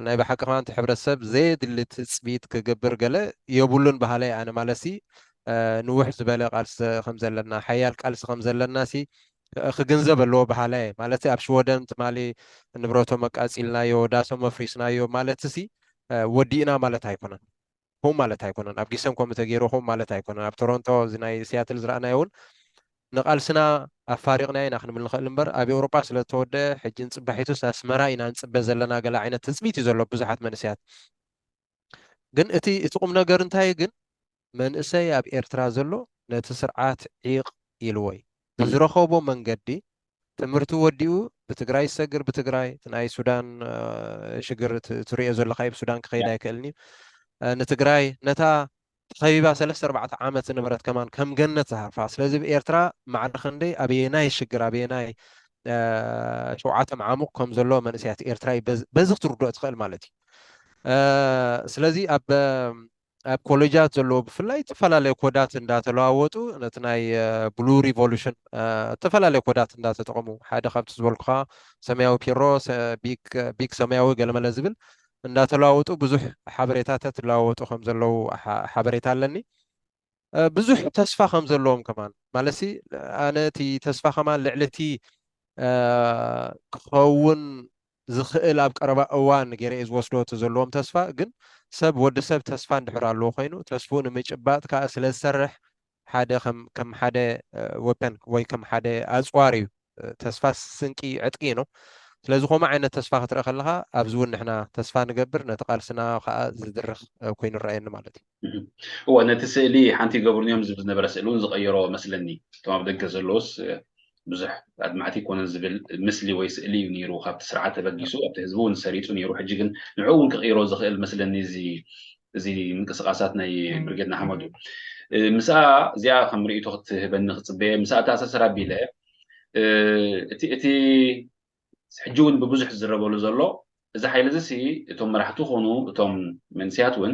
ናይ ብሓቂ ከማንቲ ሕብረተሰብ ዘየድሊ ትፅቢት ክገብር ገለ የብሉን ባህላይ ኣነ ማለት ሲ ንውሕ ዝበለ ቃልሲ ከም ዘለና ሓያል ቃልሲ ከም ዘለና ሲ ክግንዘብ ኣለዎ በሃላይ ማለት ኣብ ሽወደን ትማሊ ንብረቶም ኣቃጺልናዮ ዳሶም ኣፍሪስናዮ ማለት ሲ ወዲእና ማለት ኣይኮነን። ሆም ማለት ኣይኮነን። ኣብ ጊሰን ኮም ተገይሩ ሆም ማለት ኣይኮነን። ኣብ ቶሮንቶ እዚ ናይ ሲያትል ዝረኣናዮ እውን ንቃልስና ኣፋሪቕና ኢና ክንብል ንኽእል እምበር ኣብ ኤውሮጳ ስለ ዝተወደ ሕጂ ንጽባሒቱስ ኣስመራ ኢና ንጽበ ዘለና ገለ ዓይነት ትጽቢት እዩ ዘሎ ብዙሓት መንእሰያት። ግን እቲ እቲ ቁም ነገር እንታይ ግን መንእሰይ ኣብ ኤርትራ ዘሎ ነቲ ስርዓት ዒቕ ኢልዎ እዩ። ብዝረኸቦ መንገዲ ትምህርቲ ወዲኡ ብትግራይ ዝሰግር ብትግራይ፣ እቲ ናይ ሱዳን ሽግር ትሪኦ ዘለካ እዩ። ብሱዳን ክኸይድ ኣይክእልን እዩ። ንትግራይ ነታ ተኸቢባ ሰለስተ ኣርባዕተ ዓመት ዝነበረት ከማን ከም ገነት ዝሃርፋ። ስለዚ ብኤርትራ ማዕረ ክንደይ ኣበየናይ ሽግር ኣበየናይ ሸውዓተ መዓሙቕ ከም ዘሎ መንእሰያት ኤርትራ እዩ በዚ ክትርድኦ ትኽእል ማለት እዩ። ስለዚ ኣብ ኣብ ኮሌጃት ዘለዎ ብፍላይ ዝተፈላለዩ ኮዳት እንዳተለዋወጡ ነቲ ናይ ብሉ ሪቮሉሽን ዝተፈላለዩ ኮዳት እንዳተጠቐሙ ሓደ ካብቲ ዝበልኩኻ ሰማያዊ ፒሮ ቢግ ሰማያዊ ገለመለ ዝብል እንዳተለዋወጡ ብዙሕ ሓበሬታታት ይለዋወጡ ከም ዘለዉ ሓበሬታ ኣለኒ። ብዙሕ ተስፋ ከም ዘለዎም ከማን ማለትሲ ኣነ እቲ ተስፋ ከማን ልዕሊ እቲ ክኸውን ዝኽእል ኣብ ቀረባ እዋን ገይረ እየ ዝወስዶ እቲ ዘለዎም ተስፋ ግን ሰብ ወዲ ሰብ ተስፋ እንድሕር ኣለዎ ኮይኑ ተስፍኡ ንምጭባጥ ከዓ ስለ ዝሰርሕ ሓደ ከም ሓደ ወፐን ወይ ከም ሓደ ኣፅዋር እዩ። ተስፋ ስንቂ ዕጥቂ ነው። ስለዚ ከምኡ ዓይነት ተስፋ ክትርኢ ከለካ ኣብዚ እውን ንሕና ተስፋ ንገብር ነቲ ቃልስና ከዓ ዝድርኽ ኮይኑ ይረኣየኒ ማለት እዩ። እወ ነቲ ስእሊ ሓንቲ ይገብሩን እዮም ዝብል ዝነበረ ስእሊ እውን ዝቀየሮ መስለኒ። እቶም ኣብ ደገ ዘለውስ ብዙሕ ኣድማዕቲ ኣይኮነን ዝብል ምስሊ ወይ ስእሊ እዩ ነይሩ። ካብቲ ስርዓት ተበጊሱ ኣብቲ ህዝቢ እውን ሰሪፁ ነይሩ። ሕጂ ግን ንዕኡ እውን ክቅይሮ ዝኽእል መስለኒ እዚ እዚ ምንቅስቃሳት ናይ ብርጌድ ንሓመዱ። ምስኣ እዚኣ ከም ርእይቶ ክትህበኒ ክፅበየ ምስኣ ተኣሳሰር ኣቢለ እቲ እቲ ሕጂ እውን ብብዙሕ ዝዝረበሉ ዘሎ እዚ ሓይሊ እዚ እቶም መራሕቲ ኮኑ እቶም መንስያት እውን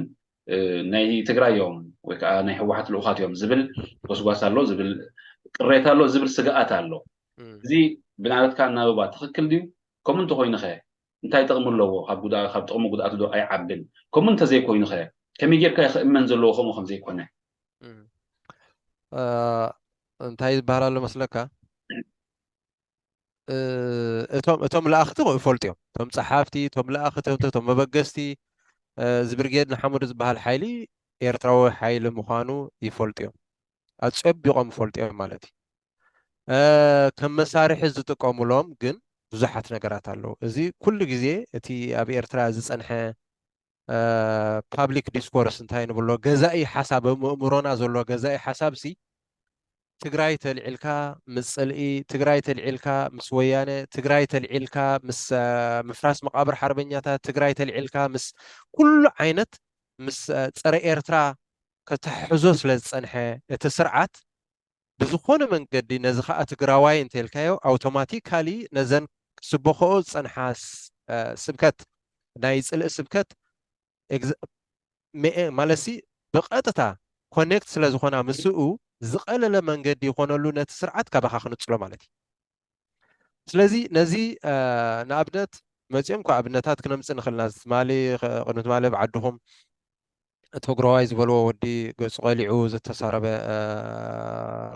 ናይ ትግራይ እዮም ወይ ከዓ ናይ ህወሓት ልኡኻት እዮም ዝብል ጎስጓስ ኣሎ ዝብል ቅሬታ ኣሎ ዝብል ስግኣት ኣሎ። እዚ ብናለትካ እናበባ ትኽክል ድዩ? ከምኡ እንተኮይኑ ኸ እንታይ ጥቕሚ ኣለዎ? ካብ ጉዳ ካብ ጥቕሚ ጉድኣቱ ዶ ኣይዓብን? ከምኡ እንተዘይኮይኑ ኸ ከመይ ጌርካ ክእመን ዘለዎ ከምኡ ከም ዘይኮነ? እንታይ ዝበሃል ኣሎ መስለካ? እቶም እቶም ለኣኽቲ ይፈልጡ እዮም። እቶም ጸሓፍቲ፣ እቶም ለኣኽቲ፣ እቶም መበገስቲ፣ እዚ ብርጌድ ንሓመዱ ዝበሃል ሓይሊ ኤርትራዊ ሓይሊ ምዃኑ ይፈልጡ እዮም። ኣጸቢቖም ይፈልጡ እዮም ማለት እዩ። ከም መሳርሒ ዝጥቀሙሎም ግን ብዙሓት ነገራት ኣለዉ። እዚ ኩሉ ግዜ እቲ ኣብ ኤርትራ ዝጸንሐ ፓብሊክ ዲስኮርስ እንታይ ንብሎ፣ ገዛኢ ሓሳብ፣ ኣብ ኣእምሮና ዘሎ ገዛኢ ሓሳብ ሲ ትግራይ ተልዒልካ ምስ ጽልኢ፣ ትግራይ ተልዒልካ ምስ ወያነ፣ ትግራይ ተልዒልካ ምስ ምፍራስ መቃብር ሓርበኛታት፣ ትግራይ ተልዒልካ ምስ ኩሉ ዓይነት ምስ ጸረ ኤርትራ ከተሕዞ ስለ ዝጸንሐ እቲ ስርዓት ብዝኾነ መንገዲ ነዚ ኸኣ ትግራዋይ እንተልካዮ ኣውቶማቲካሊ ነዘን ክስበኸኦ ዝጸንሓ ስብከት ናይ ጽልኢ ስብከት ማለትሲ ብቐጥታ ኮኔክት ስለ ዝኾና ምስኡ ዝቐለለ መንገዲ ይኾነሉ ነቲ ስርዓት ካባኻ ክንጽሎ ማለት እዩ። ስለዚ ነዚ ንኣብነት መጺኦም እኳ ኣብነታት ክነምጽእ ንኽእልና ትማሊ ቅድሚ ትማሊ ኣብ ዓድኹም ተግረዋይ ዝበልዎ ወዲ ገጹ ቀሊዑ ዝተሳረበ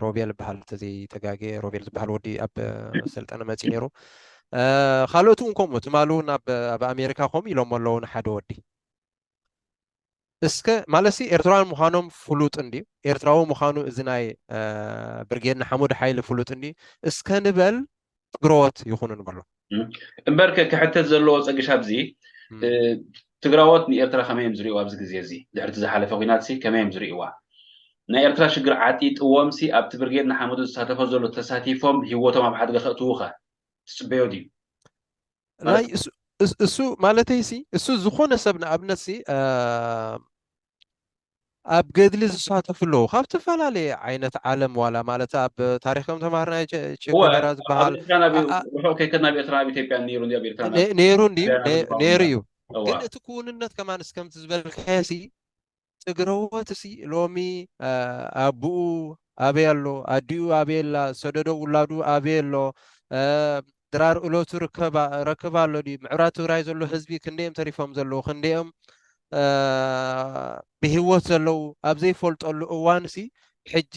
ሮቤል በሃል ተዘይተጋጌ ሮቤል ዝበሃል ወዲ ኣብ ሰልጠነ መጺ ነይሩ። ካልኦት እውን ከምኡ ትማሉ ኣብ ኣሜሪካ ከምኡ ኢሎም ኣለዉ ንሓደ ወዲ እስከ ማለሲ ኤርትራውያን ምዃኖም ፍሉጥ እንድዩ። ኤርትራዊ ምዃኑ እዚ ናይ ብርጌድ ንሓመዱ ሓይሊ ፍሉጥ እንድዩ። እስከ ንበል ትግረዎት ይኹኑ ንበሎ። እምበር ክሕተት ዘለዎ ጸግሽ ኣብዚ ትግራዎት ንኤርትራ ከመይ እዮም ዝሪእዋ ኣብዚ ግዜ እዚ ድሕርቲ ዝሓለፈ ኩናት ሲ ከመይ እዮም ዝሪእዋ? ናይ ኤርትራ ሽግር ዓጢጥዎም ሲ ኣብቲ ብርጌድ ንሓመዱ ዝሳተፎ ዘሎ ተሳቲፎም ህይወቶም ኣብ ሓድጋ ከእትዉ ኸ ትጽበዮ ድዩ? ናይ እሱ ማለተይ ሲ እሱ ዝኾነ ሰብ ንኣብነት ሲ ኣብ ገድሊ ዝሳተፉ ኣለዉ ካብ ዝተፈላለየ ዓይነት ዓለም ዋላ ማለት ኣብ ታሪክ ከም ተማሃርና ቸገበራ ዝበሃል ርሑቅ ከይከድና ኣብ ኤርትራ ኣብ ኢትዮጵያ ነይሩ ኣብ ኤርትራ ነይሩ እንድዩ ነይሩ እዩ ግን እቲ ክውንነት ከማን እስከምቲ ዝበልካዮ ሲ ትግረዎት ሲ ሎሚ ኣቡኡ ኣበይ ኣሎ ኣዲኡ ኣበይ ኣላ ሰደዶ ውላዱ ኣበይ ኣሎ ድራር እለቱ ረክብ ኣሎ ድዩ ምዕራብ ትግራይ ዘሎ ህዝቢ ክንደዮም ተሪፎም ዘለዉ ክንደዮም ብህይወት ዘለዉ ኣብ ዘይፈልጠሉ እዋን ሲ ሕጂ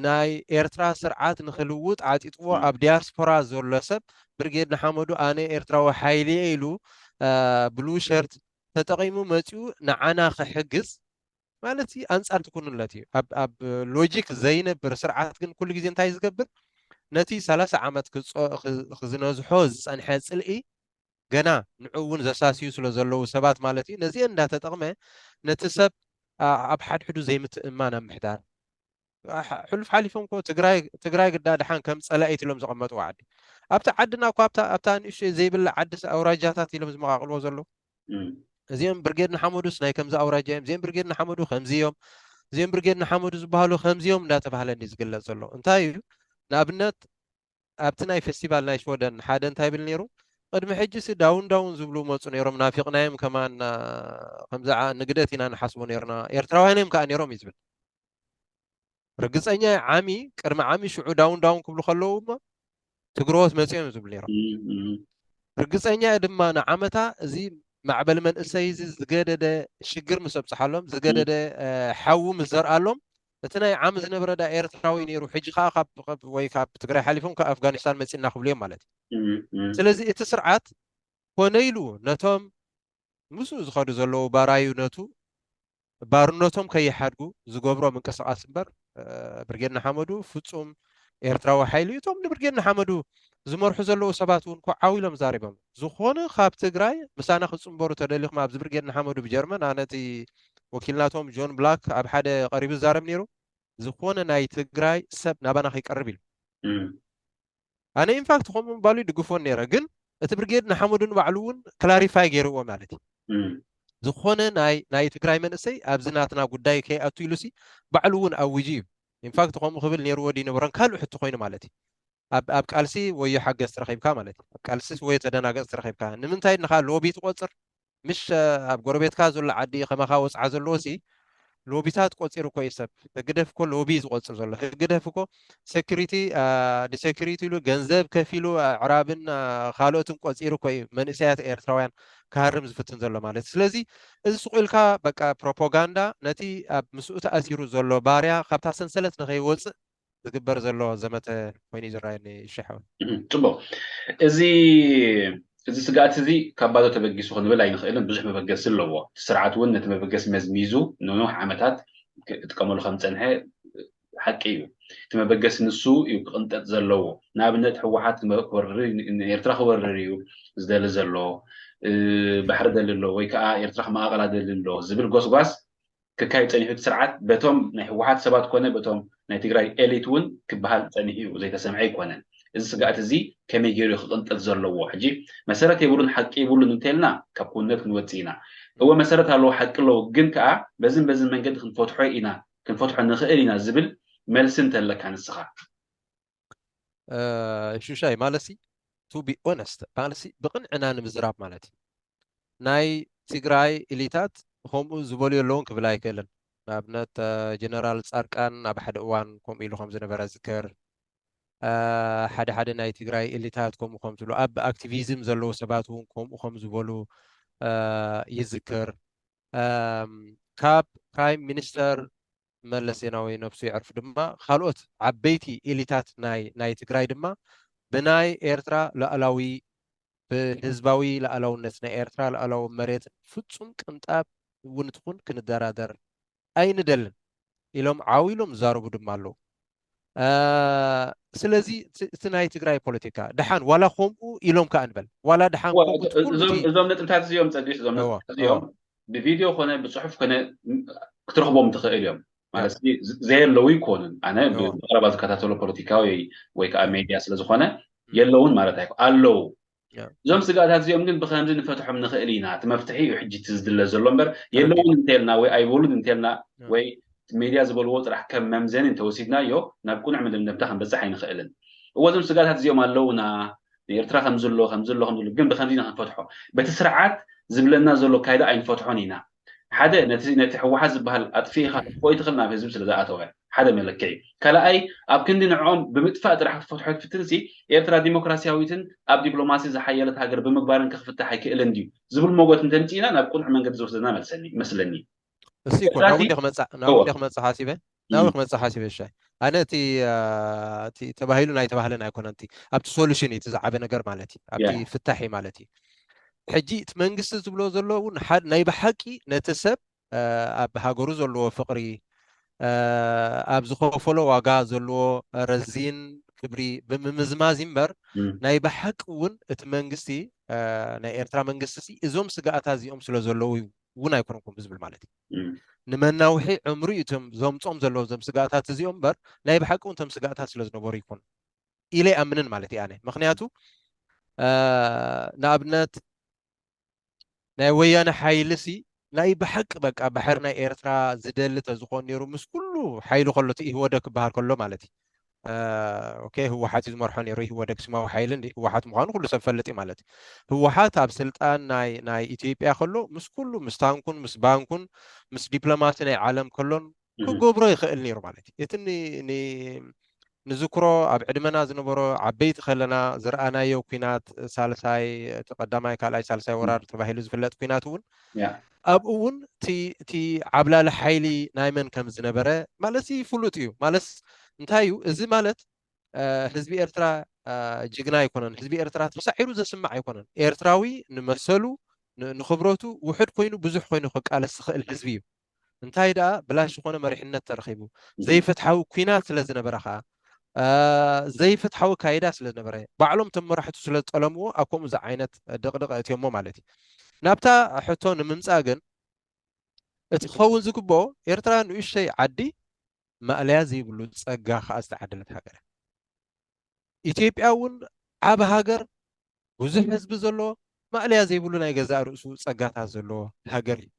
ናይ ኤርትራ ስርዓት ንክልውጥ ዓጢጥዎ ኣብ ዲያስፖራ ዘሎ ሰብ ብርጌድ ንሓመዱ ኣነ ኤርትራዊ ሓይሊ እየ ኢሉ ብሉ ሸርት ተጠቒሙ መፂኡ ንዓና ክሕግዝ ማለት ኣንፃር ትኩንለት እዩ ኣብ ሎጂክ ዘይነብር ስርዓት ግን ኩሉ ግዜ እንታይ ዝገብር ነቲ ሰላሳ ዓመት ክዝነዝሖ ዝፀንሐ ፅልኢ ገና ንዑ እውን ዘሳስዩ ስለ ዘለዉ ሰባት ማለት እዩ ነዚአን እንዳተጠቕመ ነቲ ሰብ ኣብ ሓድሕዱ ዘይምትእማን ኣብ ምሕዳር ሕሉፍ ሓሊፎም ኮ ትግራይ ትግራይ ግዳ ድሓን ከም ፀላኢት ኢሎም ዘቐመጥዎ ዓዲ ኣብቲ ዓድና እኳ ኣብታ ኣብታ ንእሽተይ ዘይብላ ዓዲ ኣውራጃታት ኢሎም ዝመቃቅልዎ ዘለዉ እዚኦም ብርጌድ ንሓመዱስ ናይ ከምዚ ኣውራጃ እዮም እዚኦም ብርጌድ ንሓመዱ ከምዚ እዮም እዚኦም ብርጌድ ንሓመዱ ዝበሃሉ ከምዚኦም እንዳተባህለ እንዲ ዝግለፅ ዘሎ እንታይ እዩ ንኣብነት ኣብቲ ናይ ፌስቲቫል ናይ ሽወደን ሓደ እንታይ ይብል ነይሩ ቅድሚ ሕጂ ሲ ዳውን ዳውን ዝብሉ መፁ ነይሮም ናፊቅናዮም ከማን ከምዚ ንግደት ኢና ንሓስቦ ነይርና ኤርትራውያን እዮም ከዓ ነይሮም እዩ ዝብል ርግፀኛ ዓሚ ቅድሚ ዓሚ ሽዑ ዳውን ዳውን ክብሉ ከለዉ እሞ ትግረዎት መፂኦም ዝብሉ ነይሮም ርግፀኛ ድማ ንዓመታ እዚ ማዕበል መንእሰይ እዚ ዝገደደ ሽግር ምስ ኣብፅሓሎም ዝገደደ ሓዊ ምስ ዘርኣሎም እቲ ናይ ዓሚ ዝነበረ ዳ ኤርትራዊ ነይሩ ሕጂ ከዓ ወይ ካብ ትግራይ ሓሊፎም ካብ ኣፍጋኒስታን መፂና ክብሉ እዮም ማለት እዩ ስለዚ እቲ ስርዓት ኮነ ኢሉ ነቶም ምስኡ ዝኸዱ ዘለዉ ባራዩ ነቱ ባርነቶም ከይሓድጉ ዝገብሮ ምንቅስቃስ እምበር ብርጌድ ንሓመዱ ፍፁም ኤርትራዊ ሓይሊ እቶም ንብርጌድ ንሓመዱ ዝመርሑ ዘለዉ ሰባት እውን ኮዓው ኢሎም ዛሪቦም ዝኾነ ካብ ትግራይ ምሳና ክፅንበሩ ተደሊኹም ኣብዚ ብርጌድ ንሓመዱ ብጀርመን ኣነቲ ወኪልናቶም ጆን ብላክ ኣብ ሓደ ቀሪቡ ዝዛረብ ነይሩ ዝኾነ ናይ ትግራይ ሰብ ናባና ከይቀርብ ኢሉ ኣነ ኢንፋክት ከምኡ ምባሉ ይድግፎን ነይረ ግን እቲ ብርጌድ ንሓመዱ ንባዕሉ እውን ክላሪፋይ ገይርዎ ማለት እዩ ዝኾነ ናይ ናይ ትግራይ መንእሰይ ኣብዚ ናትና ጉዳይ ከይኣቱ ኢሉሲ ባዕሉ እውን ኣውጁ እዩ ኢንፋክት ከምኡ ክብል ነይርዎ ድይነበረን ካልእ ሕቶ ኮይኑ ማለት እዩ ኣብ ኣብ ቃልሲ ወዮ ሓገዝ ትረኺብካ ማለት እዩ ኣብ ቃልሲ ወዮ ተደናገፅ ትረኺብካ ንምንታይ ንኻ ሎቢ ትቆፅር ምሽ ኣብ ጎረቤትካ ዘሎ ዓዲ ከማኻ ወፅዓ ዘለዎ ሲ ሎቢታት ቆፂሩ እኮ እዩ ሰብ። ህግደፍ እኮ ሎቢ እዩ ዝቆፅር ዘሎ። ህግደፍ እኮ ሴኩሪቲ፣ ንሴኩሪቲ ኢሉ ገንዘብ ከፊሉ ኣዕራብን ካልኦትን ቆፂሩ እኮ እዩ መንእሰያት ኤርትራውያን ክሃርም ዝፍትን ዘሎ ማለት። ስለዚ እዚ ስቑ ኢልካ በቃ ፕሮፓጋንዳ ነቲ ኣብ ምስኡ ተኣሲሩ ዘሎ ባርያ ካብታ ሰንሰለት ንኸይወፅእ ዝግበር ዘሎ ዘመተ ኮይኑ እዩ ዝረኣየኒ። ይሻሓወ ጽቡቅ። እዚ እዚ ስግኣት እዚ ካብ ባዶ ተበጊሱ ክንብል ኣይንኽእልን። ብዙሕ መበገሲ ኣለዎ። እቲ ስርዓት እውን ነቲ መበገሲ መዝሚዙ ንነዊሕ ዓመታት ክጥቀመሉ ከም ዝጸንሐ ሓቂ እዩ። እቲ መበገሲ ንሱ እዩ ክቕንጠጥ ዘለዎ። ንኣብነት ህወሓት ንኤርትራ ክወርር እዩ ዝደሊ ዘሎ፣ ባሕሪ ደሊ ኣሎ ወይ ከዓ ኤርትራ ክመቓቐላ ደሊ ኣሎ ዝብል ጎስጓስ ክካየድ ጸኒሑ። እቲ ስርዓት በቶም ናይ ህወሓት ሰባት ኮነ በቶም ናይ ትግራይ ኤሊት እውን ክበሃል ጸኒሑ እዩ፣ ዘይተሰምዐ ኣይኮነን። እዚ ስግኣት እዚ ከመይ ገይሩ ክቕንጠጥ ዘለዎ ሕጂ መሰረት የብሉን ሓቂ የብሉን እንተልና ካብ ክውንነት ክንወፅእ ኢና። እወ መሰረት ኣለዎ ሓቂ ኣለዎ፣ ግን ከዓ በዝን በዝን መንገዲ ክንፈትሖ ኢና ክንፈትሖ ንኽእል ኢና ዝብል መልሲ እንተለካ ንስኻ። ሽሻይ ማለሲ to be honest ማለሲ ብቕንዕና ንምዝራብ ማለት እዩ። ናይ ትግራይ ኢሊታት ከምኡ ዝበሉ የለውን ክብል ኣይክእልን። ንኣብነት ጀነራል ፃርቃን ኣብ ሓደ እዋን ከምኡ ኢሉ ከም ዝነበረ ዝክር፣ ሓደ ሓደ ናይ ትግራይ ኢሊታት ከምኡ ከም ዝብሉ፣ ኣብ ኣክቲቪዝም ዘለዉ ሰባት እውን ከምኡ ከም ዝበሉ ይዝክር። ካብ ፕራይም ሚኒስተር መለስ ዜናዊ ነብሱ ይዕርፍ ድማ ካልኦት ዓበይቲ ኢሊታት ናይ ናይ ትግራይ ድማ ብናይ ኤርትራ ሉዓላዊ ብህዝባዊ ሉዓላውነት ናይ ኤርትራ ሉዓላዊ መሬት ፍጹም ቅንጣብ እውን ትኹን ክንደራደር ኣይንደልን ኢሎም ዓው ኢሎም ዝዛረቡ ድማ ኣለዉ። ስለዚ እቲ ናይ ትግራይ ፖለቲካ ደሓን ዋላ ከምኡ ኢሎም ከዓ ንበል ዋላ ደሓን እዞም ነጥብታት እዚኦም ጸጊሽ እዞም ነጥብታት እዚኦም ብቪድዮ ኮነ ብፅሑፍ ኮነ ክትረኽቦም ትኽእል እዮም ማለት ዘየለዉ ይኮኑን። ኣነ ብቀረባ ዝከታተሎ ፖለቲካዊ ወይ ከዓ ሜድያ ስለዝኮነ የለውን ማለት ኣይኮ ኣለዉ። እዞም ስጋታት እዚኦም ግን ብከምዚ ንፈትሖም ንኽእል ኢና። እቲ መፍትሒ እዩ ሕጂ እቲ ዝድለ ዘሎ እምበር የለውን እንተልና ወይ ኣይበሉን እንተልና ወይ ሜድያ ዝበልዎ ጥራሕ ከም መምዘኒ እንተወሲድናዮ ናብ ቁኑዕ መደምደምታ ክንበፅሕ ኣይንኽእልን። እወ እዞም ስጋታት እዚኦም ኣለውና ንኤርትራ ከምዝሎ ከምዝሎ ከምዝሎ ግን ብከምዚ ኢና ክንፈትሖ። በቲ ስርዓት ዝብለና ዘሎ ካይዳ ኣይንፈትሖን ኢና። ሓደ ነቲ ነቲ ህወሓት ዝበሃል ኣጥፊእኻ ክትፎ ይትኽእል ናብ ህዝቢ ስለ ዝኣተወ ሓደ መለክዒ። ካልኣይ ኣብ ክንዲ ንዕኦም ብምጥፋእ ጥራሕ ክትፈትሖ ክትፍትን ሲ ኤርትራ ዲሞክራሲያዊትን ኣብ ዲፕሎማሲ ዝሓየለት ሃገር ብምግባርን ክፍታሕ ኣይክእልን ድዩ ዝብል ሞጎት እንተምፂእና ናብ ቁኑዕ መንገዲ ዝወስደና መስለኒ። እሲ እኮ ናብኡ ክመፅእ ሓሲበ ናብኡ ክመፅእ ሓሲበ ሻይ ኣነ እቲ ተባሂሉ ናይ ተባህለን ኣይኮነን ኣብቲ ሶሉሽን እዩ ዝዓበ ነገር ማለት እዩ ኣብቲ ፍታሕ ማለት እዩ። ሕጂ እቲ መንግስቲ ዝብሎ ዘሎ እውን ናይ ብሓቂ ነቲ ሰብ ኣብ ሃገሩ ዘለዎ ፍቕሪ ኣብ ዝኸፈሎ ዋጋ ዘለዎ ረዚን ክብሪ ብምምዝማዝ እምበር ናይ ብሓቂ እውን እቲ መንግስቲ ናይ ኤርትራ መንግስቲ እዞም ስጋኣታት እዚኦም ስለ ዘለዉ እውን ኣይኮነኩም ዝብል ማለት እዩ። ንመናውሒ ዕምሩ እዩ እቶም ዘምፆም ዘለዉ እዞም ስጋኣታት እዚኦም እምበር ናይ ብሓቂ እውን እቶም ስጋኣታት ስለ ዝነበሩ ይኮኑ ኢለ ኣይኣምንን ማለት እዩ ኣነ። ምክንያቱ ንኣብነት ናይ ወያነ ሓይሊ ሲ ናይ ብሓቂ በቃ ባሕሪ ናይ ኤርትራ ዝደሊ ተዝኾን ነይሩ ምስ ኩሉ ሓይሊ ከሎ እቲ ኢህወደግ ክበሃል ከሎ ማለት እዩ። ኦኬ ህወሓት እዩ ዝመርሖ ነይሩ። ኢህወደግ ስማዊ ሓይሊ እንዲ ህወሓት ምዃኑ ኩሉ ሰብ ፈልጥ እዩ ማለት እዩ። ህወሓት ኣብ ስልጣን ናይ ናይ ኢትዮጵያ ከሎ ምስ ኩሉ ምስ ታንኩን ምስ ባንኩን ምስ ዲፕሎማሲ ናይ ዓለም ከሎን ክገብሮ ይኽእል ነይሩ ማለት እዩ። እቲ ንዝክሮ ኣብ ዕድመና ዝነበሮ ዓበይቲ ከለና ዝረኣናዮ ኲናት ሳልሳይ እቲ ቀዳማይ ካልኣይ ሳልሳይ ወራር ተባሂሉ ዝፍለጥ ኲናት እውን ኣብኡ እውን እቲ ዓብላሊ ሓይሊ ናይ መን ከም ዝነበረ ማለት ፍሉጥ እዩ። ማለት እንታይ እዩ እዚ ማለት ህዝቢ ኤርትራ ጅግና ኣይኮነን። ህዝቢ ኤርትራ ተሳዒሩ ዘስምዕ ኣይኮነን። ኤርትራዊ ንመሰሉ ንክብረቱ ውሕድ ኮይኑ ብዙሕ ኮይኑ ክቃለስ ዝኽእል ህዝቢ እዩ። እንታይ ደኣ ብላሽ ዝኾነ መሪሕነት ተረኺቡ ዘይፍትሓዊ ኲናት ስለ ዝነበረ ከዓ ዘይፍትሓዊ ካይዳ ስለ ዝነበረ ባዕሎም ተመራሕቱ ስለ ዝጠለምዎ ኣብ ከምኡ ዝዓይነት ድቕድቕ እትዮሞ ማለት እዩ። ናብታ ሕቶ ንምምፃእ ግን እቲ ክኸውን ዝግብኦ ኤርትራ ንእሽተይ ዓዲ ማእለያ ዘይብሉ ጸጋ ከዓ ዝተዓደለት ሃገር ኢትዮጵያ እውን ዓብ ሃገር ብዙሕ ህዝቢ ዘለዎ ማእለያ ዘይብሉ ናይ ገዛእ ርእሱ ጸጋታት ዘለዎ ሃገር እዩ።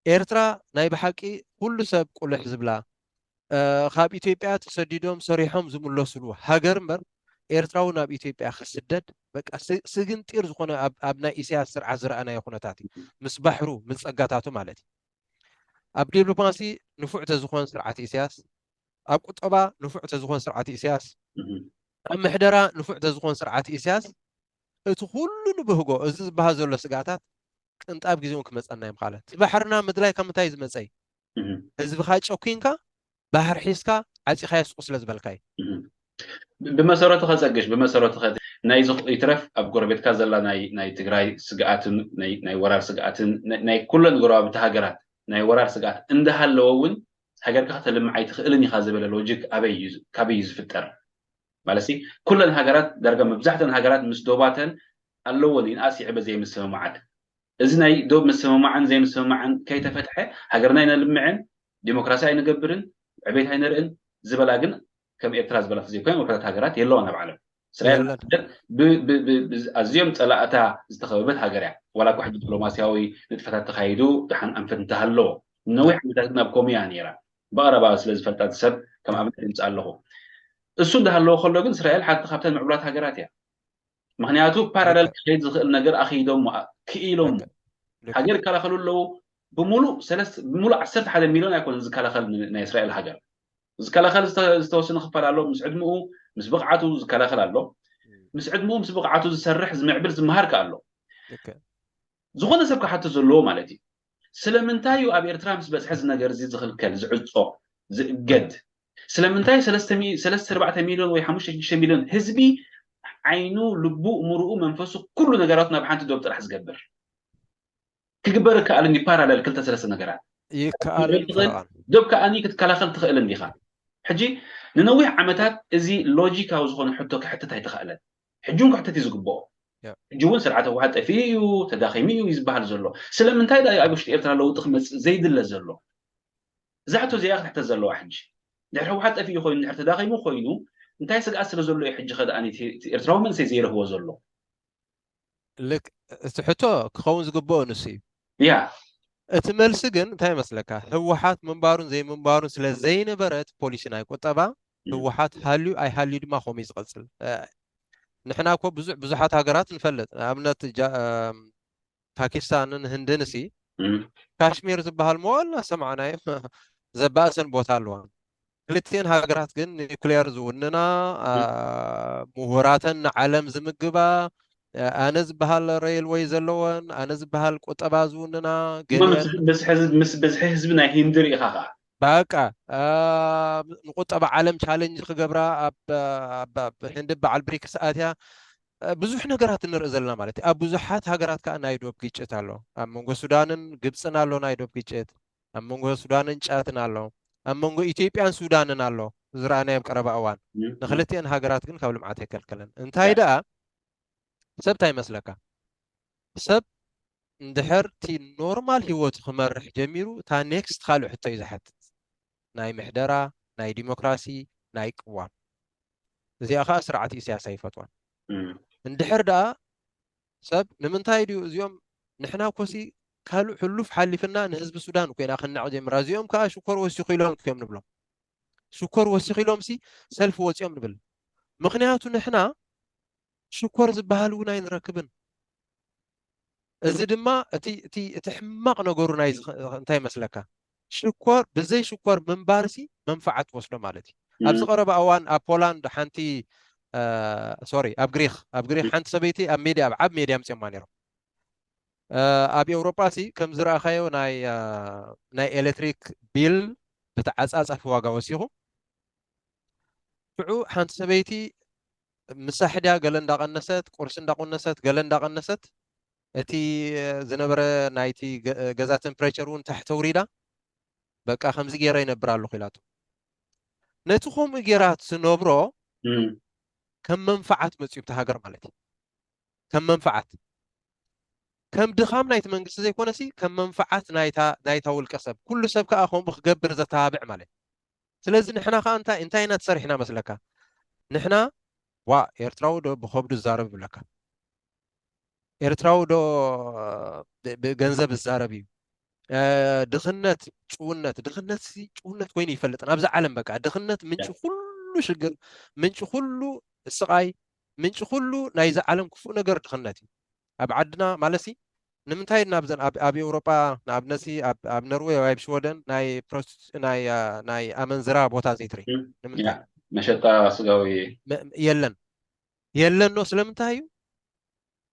ኤርትራ ናይ ብሓቂ ኩሉ ሰብ ቁልሕ ዝብላ ካብ ኢትዮጵያ ተሰዲዶም ሰሪሖም ዝምለስሉ ሃገር እምበር ኤርትራዊ ናብ ኢትዮጵያ ክስደድ በቃ ስግንጢር ዝኾነ ኣብ ናይ ኢሳያስ ስርዓት ዝረኣናዮ ኩነታት እዩ። ምስ ባሕሩ ምስ ጸጋታቱ ማለት እዩ። ኣብ ዲፕሎማሲ ንፉዕ ተዝኾን ስርዓት ኢሳያስ፣ ኣብ ቁጠባ ንፉዕ ተዝኾን ስርዓት ኢሳያስ፣ ኣብ ምሕደራ ንፉዕ ተዝኾን ስርዓት ኢሳያስ፣ እቲ ኩሉ ንብህጎ፣ እዚ ዝበሃል ዘሎ ስጋታት ቅንጣብ ግዜ እውን ክመፀና እዮም። ካልእ እቲ ባሕርና ምድላይ ካብ ምንታይ ዝመፀ እዩ? ህዝብኻ ጨኩንካ፣ ባሕር ሒዝካ፣ ዓፂኻዮ ስቕ ስለ ዝበልካ እዩ። ብመሰረቱ ከፀግሽ ብመሰረቱ ከ ናይ ዝኽ ይትረፍ ኣብ ጎረቤትካ ዘላ ናይ ናይ ትግራይ ስግኣትን ናይ ናይ ወራር ስግኣትን ናይ ኩለን ጎረባብቲ ሃገራት ናይ ወራር ስግኣት እንዳሃለወ እውን ሃገርካ ከተልምዕ ኣይትኽእልን ኢኻ ዝበለ ሎጂክ ኣበይ እዩ ካበይ እዩ ዝፍጠር? ማለት ኩለን ሃገራት ዳርጋ መብዛሕተን ሃገራት ምስ ዶባተን ኣለወን ይንኣስ ይዕበ ዘይምስምማዓት። እዚ ናይ ዶብ ምስምማዕን ዘይምስምማዕን ከይተፈትሐ ሃገርና ኣይነልምዕን፣ ዲሞክራሲ ኣይንገብርን፣ ዕቤት ኣይነርእን ዝበላ ግን ከም ኤርትራ ዝበላ ተዘይኮይን ውሑዳት ሃገራት የለዋን ኣብ ዓለም። እስራኤል ኣዝዮም ጸላእታ ዝተኸበበት ሃገር እያ። ዋላ እኳ ሕጂ ዲፕሎማሲያዊ ንጥፈታት ተኻይዱ ደሓን ኣንፈት እንተሃለዎ ነዊሕ ዓመታት ግን ኣብ ኮሚያ ነይራ። ብቐረባ ስለ ዝፈልጣ ሰብ ከም ኣብነት ይምፅእ ኣለኹ። እሱ እንዳሃለዎ ከሎ ግን እስራኤል ሓንቲ ካብተን ምዕቡላት ሃገራት እያ። ምክንያቱ ፓራለል ክኸይድ ዝኽእል ነገር ኣኽይዶም ክኢሎም ሃገር ይከላኸሉ ኣለዉ። ብሙሉእ ሰለስተ ብሙሉእ ዓሰርተ ሓደ ሚልዮን ኣይኮነን ዝከላኸል ናይ እስራኤል ሃገር ዝከላኸል ዝተወሰነ ክፋል ኣሎ። ምስ ዕድምኡ ምስ ብቕዓቱ ዝከላኸል ኣሎ። ምስ ዕድምኡ ምስ ብቕዓቱ ዝሰርሕ ዝምዕብል ዝመሃር ከ ኣሎ። ዝኾነ ሰብ ክሓቶ ዘለዎ ማለት እዩ። ስለምንታይ እዩ ኣብ ኤርትራ ምስ በዝሐ እዚ ነገር እዚ ዝኽልከል ዝዕጾ ዝእገድ? ስለምንታይ ሰለስተ ሚልዮን ወይ ሓሙሽተ ሽዱሽተ ሚልዮን ህዝቢ ዓይኑ ልቡ እምርኡ መንፈሱ ኩሉ ነገራቱ ናብ ሓንቲ ዶብ ጥራሕ ዝገብር? ክግበር ይከኣል እንዲ ፓራለል ክልተ ሰለስተ ነገራት ይከኣል። ዶብ ከኣ ክትከላኸል ትኽእል እንዲኻ። ሕጂ ንነዊሕ ዓመታት እዚ ሎጂካዊ ዝኾነ ሕቶ ክሕተት ኣይተኻእለን። ሕጂ እውን ክሕተት እዩ ዝግብኦ። ሕጂ እውን ስርዓት ህወሓት ጠፊኡ እዩ ተዳኺሙ እዩ ዝበሃል ዘሎ። ስለምንታይ ዳ ኣብ ውሽጢ ኤርትራ ለውጢ ክመፅእ ዘይድለ ዘሎ? እዛ ሕቶ እዚኣ ክትሕተት ዘለዋ ሕጂ። ድሕሪ ህወሓት ጠፊኡ ኮይኑ ድሕሪ ተዳኺሙ ኮይኑ እንታይ ስግኣት ስለ ዘሎ እዩ ሕጂ ከ ደኣ ኤርትራዊ መንእሰይ ዘይረህቦ ዘሎ? ልክ እቲ ሕቶ ክኸውን ዝግብኦ ንሱ እዩ። ያ እቲ መልሲ ግን እንታይ ይመስለካ? ህወሓት ምንባሩን ዘይምንባሩን ስለ ዘይነበረ እቲ ፖሊሲ ናይ ቁጠባ ህወሓት ሃልዩ ኣይሃልዩ ድማ ከምኡ እዩ ዝቐፅል። ንሕና እኮ ብዙሕ ብዙሓት ሃገራት ንፈልጥ። ንኣብነት ፓኪስታንን ህንድን ሲ ካሽሚር ዝበሃል መዋላ ሰማዕናዮ ዘባእሰን ቦታ ኣለዋ። ክልቲኤን ሃገራት ግን ኒኩሌር ዝውንና፣ ምሁራተን ንዓለም ዝምግባ፣ ኣነ ዝበሃል ሬልወይ ዘለወን፣ ኣነ ዝበሃል ቁጠባ ዝውንና፣ ምስ ብዝሒ ህዝቢ ናይ ሂንዲ ርኢኻ ከዓ በቃ ንቁጠባ ዓለም ቻለንጅ ክገብራ ኣብ ህንዲ በዓል ብሪክስ ኣትያ ብዙሕ ነገራት ንርኢ ዘለና ማለት እዩ። ኣብ ብዙሓት ሃገራት ከዓ ናይ ዶብ ግጭት ኣሎ። ኣብ መንጎ ሱዳንን ግብፅን ኣሎ ናይ ዶብ ግጭት፣ ኣብ መንጎ ሱዳንን ጫትን ኣሎ፣ ኣብ መንጎ ኢትዮጵያን ሱዳንን ኣሎ። ዝረኣናዮ ኣብ ቀረባ እዋን ንክልቲኤን ሃገራት ግን ካብ ልምዓት ኣይከልክልን። እንታይ ደኣ ሰብ እንታይ ይመስለካ? ሰብ እንድሕር እቲ ኖርማል ህይወቱ ክመርሕ ጀሚሩ እታ ኔክስት ካልእ ሕቶ እዩ ዝሓትት። ናይ ምሕደራ፣ ናይ ዲሞክራሲ፣ ናይ ቅዋም። እዚኣ ከዓ ስርዓት ኢሳያስ ኣይፈትዋን። እንድሕር ደኣ ሰብ ንምንታይ ድዩ እዚኦም ንሕና ኮሲ ካልእ ሕሉፍ ሓሊፍና ንህዝቢ ሱዳን ኮይና ክናዕ ጀምራ እዚኦም ከዓ ሽኮር ወሲኹ ኢሎም እዮም ንብሎም። ሽኮር ወሲኹ ኢሎም ሲ ሰልፊ ወፂኦም ንብል። ምክንያቱ ንሕና ሽኮር ዝበሃል እውን ኣይንረክብን። እዚ ድማ እቲ እቲ እቲ ሕማቕ ነገሩ ናይ እንታይ መስለካ? ሽኮር ብዘይ ሽኮር ምንባርሲ መንፈዓት ትወስዶ ማለት እዩ። ኣብዚ ቀረባ እዋን ኣብ ፖላንድ ሓንቲ ሶሪ ኣብ ግሪክ ኣብ ግሪክ ሓንቲ ሰበይቲ ኣብ ሜድያ ኣብ ዓብ ሜድያ ምፅኦማ ነይሮም። ኣብ ኤውሮጳ ሲ ከም ዝረኣኻዮ ናይ ናይ ኤሌክትሪክ ቢል ብተዓፃፃፊ ዋጋ ወሲኹ። ሽዑ ሓንቲ ሰበይቲ ምሳሕ ድያ ገለ እንዳቐነሰት ቁርሲ እንዳቆነሰት ገለ እንዳቐነሰት እቲ ዝነበረ ናይቲ ገዛ ቴምፕሬቸር እውን ታሕቲ ኣውሪዳ በቃ ከምዚ ገይረ ይነብር ኣለኹ ኢላቶ። ነቲ ከምኡ ገይራ ትነብሮ ከም መንፈዓት መፅዩ ብቲ ሃገር ማለት እዩ። ከም መንፈዓት ከም ድኻም ናይቲ መንግስቲ ዘይኮነሲ ከም መንፈዓት ናይታ ናይታ ውልቀ ሰብ ኩሉ ሰብ ከዓ ከምኡ ክገብር ዘተባብዕ ማለት። ስለዚ ንሕና ከዓ እንታይ እንታይ ኢና ተሰሪሕና መስለካ? ንሕና ዋ ኤርትራዊ ዶ ብኸብዱ ዝዛረብ ይብለካ። ኤርትራዊ ዶ ብገንዘብ ዝዛረብ እዩ። ድኽነት ጭውነት ድኽነት ጭውነት ኮይኑ ይፈልጥን ኣብዚ ዓለም በቃ ድኽነት ምንጭ ኩሉ ሽግር ምንጭ ኩሉ ስቓይ ምንጭ ኩሉ ናይዚ ዓለም ክፉእ ነገር ድኽነት እዩ። ኣብ ዓድና ማለሲ ንምንታይ ናብዘን ኣብ ኣብ ኤውሮጳ ንኣብነሲ ኣብ ኣብ ነርወይ ወይ ኣብ ሽወደን ናይ ፕሮስቲ ናይ አ፣ ናይ ኣመንዝራ ቦታ ዘይትርኢ? ንምንታይ? መሸጣ ስጋዊ የለን። የለኖ ስለምንታይ እዩ?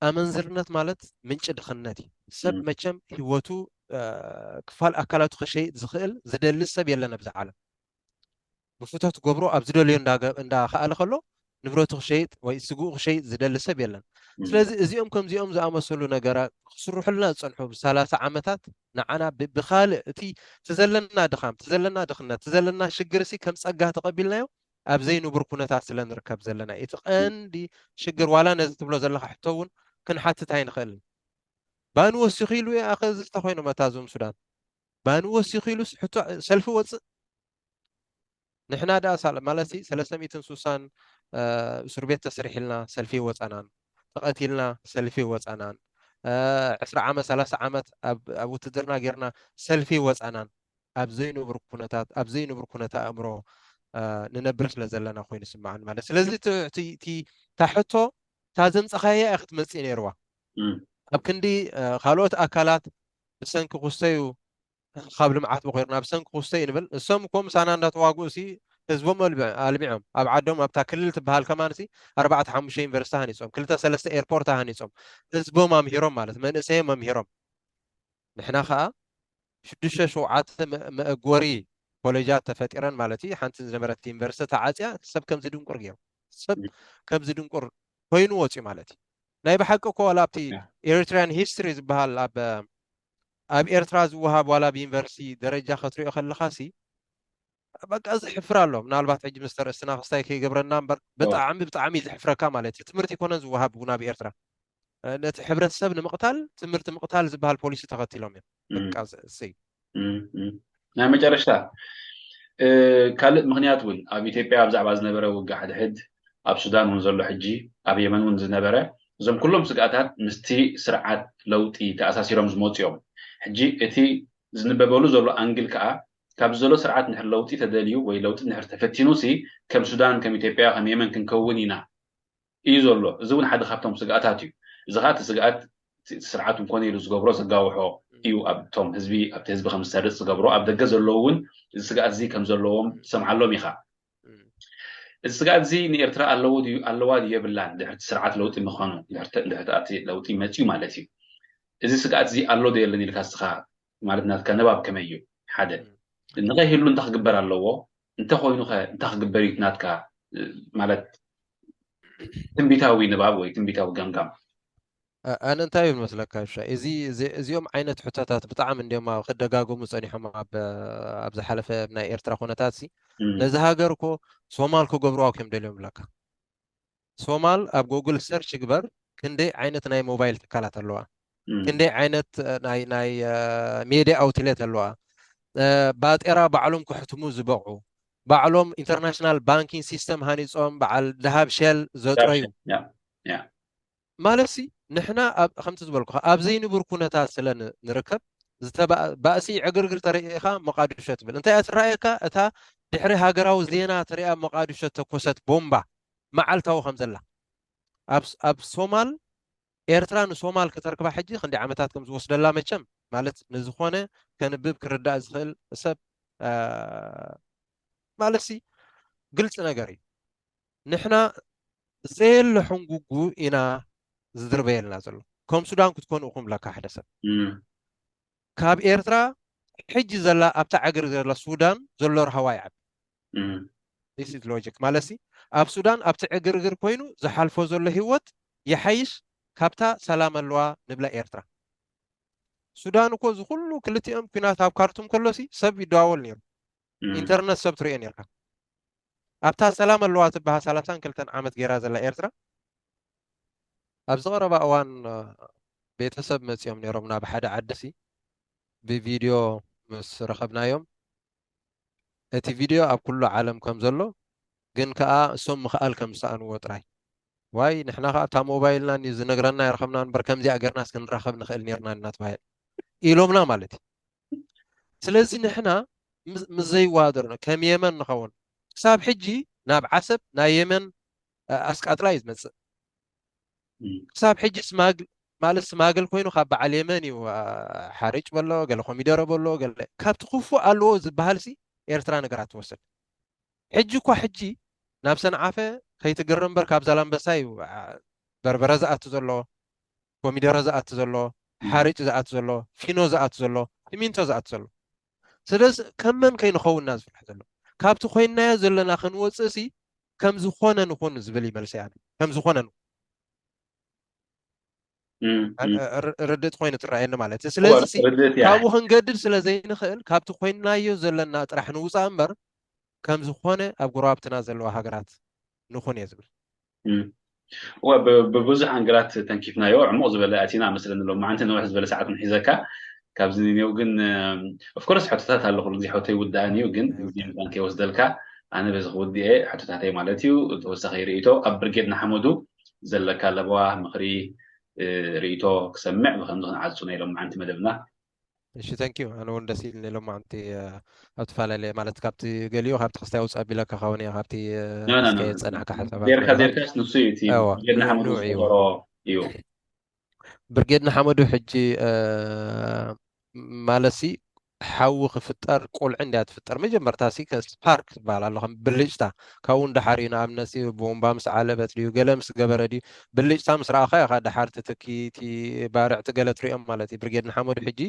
ኣመንዝርነት ማለት ምንጪ ድኽነት እዩ። ሰብ መቸም ህይወቱ ክፋል ኣካላቱ ክሸይጥ ዝኽእል ዝደሊ ሰብ የለን ኣብዚ ዓለም። ብፍቶ ትገብሮ ኣብ ዝደልዮ እንዳኸኣለ ከሎ ንብረቱ ክሸይጥ ወይ ስግኡ ክሸይጥ ዝደሊ ሰብ የለን። ስለዚ እዚኦም ከምዚኦም ዝኣመሰሉ ነገራት ክስርሑልና ዝፀንሑ ብሰላሳ ዓመታት ንዓና ብካልእ እቲ ትዘለና ድኻም ትዘለና ድኽነት ትዘለና ሽግር ሲ ከም ፀጋ ተቐቢልናዮ ኣብ ዘይንቡር ኩነታት ስለ ንርከብ ዘለና እቲ ቀንዲ ሽግር ዋላ ነዚ ትብሎ ዘለካ ሕቶ እውን ክንሓትት ኣይንኽእልን። ባኒ ወሲኺ ኢሉ ኣኸ ዝስተ ኮይኖም ኣታ ዞም ሱዳን ባኒ ወሲኺ ኢሉስ ሕቶ ሰልፊ ወፅእ ንሕና ደኣ ሳል ማለት ሲ ሰለስተ ሚእትን ሱሳን እስር ቤት ተስሪሕልና ሰልፊ ወፃናን ተቐቲልና ሰልፊ ወፃናን ዕስራ ዓመት ሰላሳ ዓመት ኣብ ውትድርና ጌርና ሰልፊ ወፃናን ኣብ ዘይንቡር ኩነታት ኣብ ዘይንቡር ኩነታ ኣእምሮ ንነብር ስለ ዘለና ኮይኑ ስምዓን ማለት ስለዚ ታሕቶ እታ ዘምፀኻያ እያ ክትመፅእ ነይርዋ ኣብ ክንዲ ካልኦት ኣካላት ብሰንኪ ክስተዩ ካብ ልምዓት በኮርና ብሰንኪ ክስተዩ ንብል እሶም እኮ ምሳና እንዳተዋግኡ ሲ ህዝቦም ኣልሚዖም ኣብ ዓዶም ኣብታ ክልል ትበሃል ከማን ሲ ኣርባዕተ ሓሙሽተ ዩኒቨርሲቲ ሃኒፆም ክልተ ሰለስተ ኤርፖርት ሃኒፆም ህዝቦም ኣምሂሮም ማለት መንእሰዮም ኣምሂሮም ንሕና ከዓ ሽዱሽተ ሸውዓተ መእጎሪ ኮሌጃት ተፈጢረን ማለት እዩ ሓንቲ ዝነበረት ዩኒቨርሲቲ ተዓፅያ ሰብ ከም ዝድንቁር ገይሩ ሰብ ከም ዝድንቁር ኮይኑ ወፅዩ ማለት እዩ ናይ ብሓቂ እኮ ዋላ ኣብቲ ኤሪትሪያን ሂስትሪ ዝበሃል ኣብ ኣብ ኤርትራ ዝወሃብ ዋላ ኣብ ዩኒቨርሲቲ ደረጃ ከትሪኦ ከለካ ሲ በቃ ዝሕፍር ኣሎ ምናልባት ሕጂ ምስ ተርእስትና ክስታይ ከይገብረና እምበር ብጣዕሚ ብጣዕሚ ዝሕፍረካ ማለት እዩ ትምህርቲ ይኮነን ዝወሃብ እውን ኣብ ኤርትራ ነቲ ሕብረተሰብ ንምቕታል ትምህርቲ ምቕታል ዝበሃል ፖሊሲ ተኸቲሎም እዮም በቃ እሰይ ናይ መጨረሽታ ካልእ ምክንያት እውን ኣብ ኢትዮጵያ ብዛዕባ ዝነበረ ውግእ ሓድሕድ ኣብ ሱዳን እውን ዘሎ ሕጂ ኣብ የመን እውን ዝነበረ እዞም ኩሎም ስግኣታት ምስቲ ስርዓት ለውጢ ተኣሳሲሮም ዝመፁ እዮም ሕጂ እቲ ዝንበበሉ ዘሎ ኣንግል ከዓ ካብ ዘሎ ስርዓት ንድሕር ለውጢ ተደልዩ ወይ ለውጢ ንድሕር ተፈቲኑ ሲ ከም ሱዳን ከም ኢትዮጵያ ከም የመን ክንከውን ኢና እዩ ዘሎ እዚ እውን ሓደ ካብቶም ስግኣታት እዩ እዚ ከዓ እቲ ስግኣት ስርዓት እንኮነ ኢሉ ዝገብሮ ዘጋውሖ እዩ ኣብቶም ህዝቢ ኣብቲ ህዝቢ ከም ዝሰርፅ ዝገብሮ ኣብ ደገ ዘለዉ እውን እዚ ስግኣት እዚ ከም ዘለዎም ትሰምዓሎም ኢኻ እዚ ስግኣት እዚ ንኤርትራ ኣለዎ ድዩ ኣለዋ ድዩ የብላን ድሕርቲ ስርዓት ለውጢ ምዃኑ ድሕርቲ ለውጢ መፅዩ ማለት እዩ እዚ ስግኣት እዚ ኣሎ ዶ የለን ኢልካ እስኻ ማለት ናትካ ንባብ ከመይ እዩ ሓደ ንኸይህሉ እንታይ ክግበር ኣለዎ እንተኾይኑ ኸ እንታይ ክግበር እዩ ናትካ ማለት ትንቢታዊ ንባብ ወይ ትንቢታዊ ገምጋም ኣነ እንታይ ይብል መስለካ ሻ እዚ እዚኦም ዓይነት ሕቶታት ብጣዕሚ እንዲዮም ክደጋገሙ ፀኒሖም ኣብ ኣብ ዝሓለፈ ናይ ኤርትራ ኩነታት ሲ ነዚ ሃገር እኮ ሶማል ክገብርዋ እዮም ደልዮም ብለካ ሶማል ኣብ ጎግል ሰርች ግበር ክንደይ ዓይነት ናይ ሞባይል ትካላት ኣለዋ ክንደይ ዓይነት ናይ ናይ ሜድያ ኣውትሌት ኣለዋ ባጤራ ባዕሎም ክሕትሙ ዝበቑ ባዕሎም ኢንተርናሽናል ባንኪንግ ሲስተም ሃኒፆም በዓል ደሃብ ሸል ዘጥረዩ ማለት ሲ ንሕና ከምቲ ዝበልኩ ኣብ ዘይንቡር ኩነታት ስለ ንርከብ ባእሲ ዕግርግር ተርእኻ መቃድሾ ትብል እንታይ እያ ትረኣየካ እታ ድሕሪ ሃገራዊ ዜና ትሪኣ መቃድሾ ተኮሰት ቦምባ መዓልታዊ ከም ዘላ ኣብ ሶማል ኤርትራ ንሶማል ከተርክባ ሕጂ ክንዲ ዓመታት ከም ዝወስደላ መቸም ማለት ንዝኾነ ከንብብ ክርዳእ ዝኽእል ሰብ ማለት ሲ ግልፂ ነገር እዩ ንሕና ዘየለ ሕንጉጉ ኢና ዝድርበየልና ዘሎ ከም ሱዳን ክትኮኑ ኢኹም ብለካ ሓደ ሰብ ካብ ኤርትራ ሕጂ ዘላ ኣብታ ዕግርግር ዘላ ሱዳን ዘሎ ረሃዋ ይዓቢ ሎጂክ ማለት ሲ ኣብ ሱዳን ኣብቲ ዕግርግር ኮይኑ ዝሓልፎ ዘሎ ህይወት ይሓይሽ ካብታ ሰላም ኣለዋ ንብላ ኤርትራ ሱዳን እኮ ዝኩሉ ክልቲኦም ኩናት ኣብ ካርቱም ከሎሲ ሰብ ይደዋወል ነይሩ ኢንተርነት ሰብ ትሪኦ ነርካ ኣብታ ሰላም ኣለዋ ትበሃል ሰላሳን ክልተን ዓመት ገይራ ዘላ ኤርትራ ኣብዚ ቀረባ እዋን ቤተሰብ መፂኦም ነይሮም ናብ ሓደ ዓዲ ሲ ብቪድዮ ምስ ረኸብናዮም እቲ ቪድዮ ኣብ ኩሉ ዓለም ከም ዘሎ ግን ከዓ እሶም ምኽኣል ከም ዝሰኣንዎ ጥራይ ዋይ ንሕና ከዓ እታ ሞባይልና ዝነግረና ይረኸብና እምበር ከምዚኣ ገርናስ ክንራኸብ ንኽእል ነርና እናተባሃለ ኢሎምና ማለት እዩ ስለዚ ንሕና ምስ ዘይዋሃደርና ከም የመን ንኸውን ክሳብ ሕጂ ናብ ዓሰብ ናይ የመን ኣስቃጥላ እዩ ዝመፅእ ክሳብ ሕጂ ስማግል ማለት ስማግል ኮይኑ ካብ በዓል የመን እዩ። ሓርጭ በሎ፣ ገለ ኮሚደረ በሎ፣ ገለ ካብቲ ክፉእ ኣለዎ ዝበሃል ሲ ኤርትራ ነገራት ትወስድ። ሕጂ እኳ ሕጂ ናብ ሰንዓፈ ከይትግር እምበር ካብ ዛላምበሳ እዩ በርበረ ዝኣቱ ዘሎ፣ ኮሚደረ ዝኣቱ ዘሎ፣ ሓርጭ ዝኣቱ ዘሎ፣ ፊኖ ዝኣቱ ዘሎ፣ ሲሚንቶ ዝኣቱ ዘሎ። ስለዚ ከም መን ከይንኸውን ኢና ዝፍራሕ ዘሎ? ካብቲ ኮይንናዮ ዘለና ክንወፅእ ሲ ከም ዝኾነ ንኹን ዝብል ይመልሰ ያለ ከም ዝኾነ ንኹን ርድእት ኮይኑ ትረኣየኒ ማለት እዩ። ስለዚ ካብኡ ክንገድድ ስለ ዘይንኽእል ካብቲ ኮይንናዮ ዘለና ጥራሕ ንውፃእ እምበር ከም ዝኾነ ኣብ ጎረባብትና ዘለዋ ሃገራት ንኹን እየ ዝብል። ብብዙሕ ኣንግላት ተንኪፍናዮ ዕሙቕ ዝበለ ኣቲና መስለኒ። ሎማዓንቲ ነውሕ ዝበለ ሰዓት ንሒዘካ ካብዚ ኒው ግን ኦፍኮርስ ሕቶታት ኣሎ ኩሉ ግዜ ሕቶ ይውዳእን እዩ ግን ግዜ ምጣን ከይወስደልካ ኣነ በዚ ክውድኤ ሕቶታተይ ማለት እዩ። ተወሳኺ ርእቶ ኣብ ብርጌድ ንሓመዱ ዘለካ ለበዋ ምኽሪ ርእቶ ክሰምዕ ብከምዚ ክንዓፁ ናይ ሎማዓንቲ መደብና። እሺ thank you ኣነ እውን ደስ ኢልኒ ሎማዓንቲ ኣብ ተፈላለየ ማለት ካብቲ ገሊኡ ካብቲ ክስታይ ውፅእ ኣቢለካ ካውን እያ ካብቲ እስከ የፀናዕካ ሓሳብ ጌርካ ጌርካስ ንሱ እዩ እቲ ጌርና ሓመዱ ዝፈጠሮ እዩ። ብርጌድ ንሓመዱ ሕጂ ማለትሲ ሓዊ ክፍጠር ቁልዒ እንድያ ትፍጠር መጀመርታ ሲ ስፓርክ ዝበሃል ኣሎ ከም ብልጭታ ካብኡ ንደሓር እዩ ንኣብነት ቦምባ ምስ ዓለበት ድዩ ገለ ምስ ገበረ ድዩ ብልጭታ ምስ ረኣኻ ኢኻ ደሓር ትትኪ እቲ ባርዕ እቲ ገለ ትሪኦም ማለት እዩ ብርጌድ ንሓመዱ ሕጂ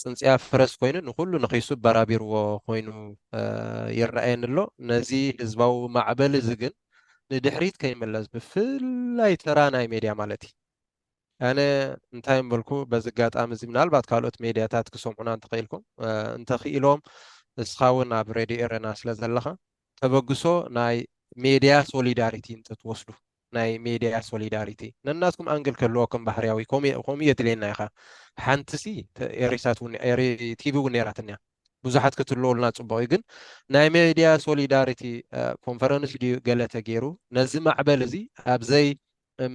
ፅንፅያ ፈረስ ኮይኑ ንኩሉ ንኺሱ በራቢርዎ ኮይኑ ይረኣየኒ ኣሎ ነዚ ህዝባዊ ማዕበል እዚ ግን ንድሕሪት ከይምለስ ብፍላይ ተራ ናይ ሜድያ ማለት እዩ ኣነ እንታይ እምበልኩ በዚ ኣጋጣሚ እዚ ምናልባት ካልኦት ሜድያታት ክሰምዑና እንተኽኢልኩም እንተኽኢሎም እስኻ እውን ኣብ ሬድዮ ኤረና ስለ ዘለኻ ተበግሶ ናይ ሜድያ ሶሊዳሪቲ እንተትወስዱ ናይ ሜድያ ሶሊዳሪቲ ነናትኩም ኣንግል ክህልወኩም ባህርያዊ ከምኡ የድልየና ኢኻ ሓንቲ ሲ ኤሪሳት ቲቪ እውን ነይራትንያ ብዙሓት ክትልወልና ፅቡቅ እዩ ግን ናይ ሜድያ ሶሊዳሪቲ ኮንፈረንስ ድዩ ገለ ተገይሩ ነዚ ማዕበል እዚ ኣብዘይ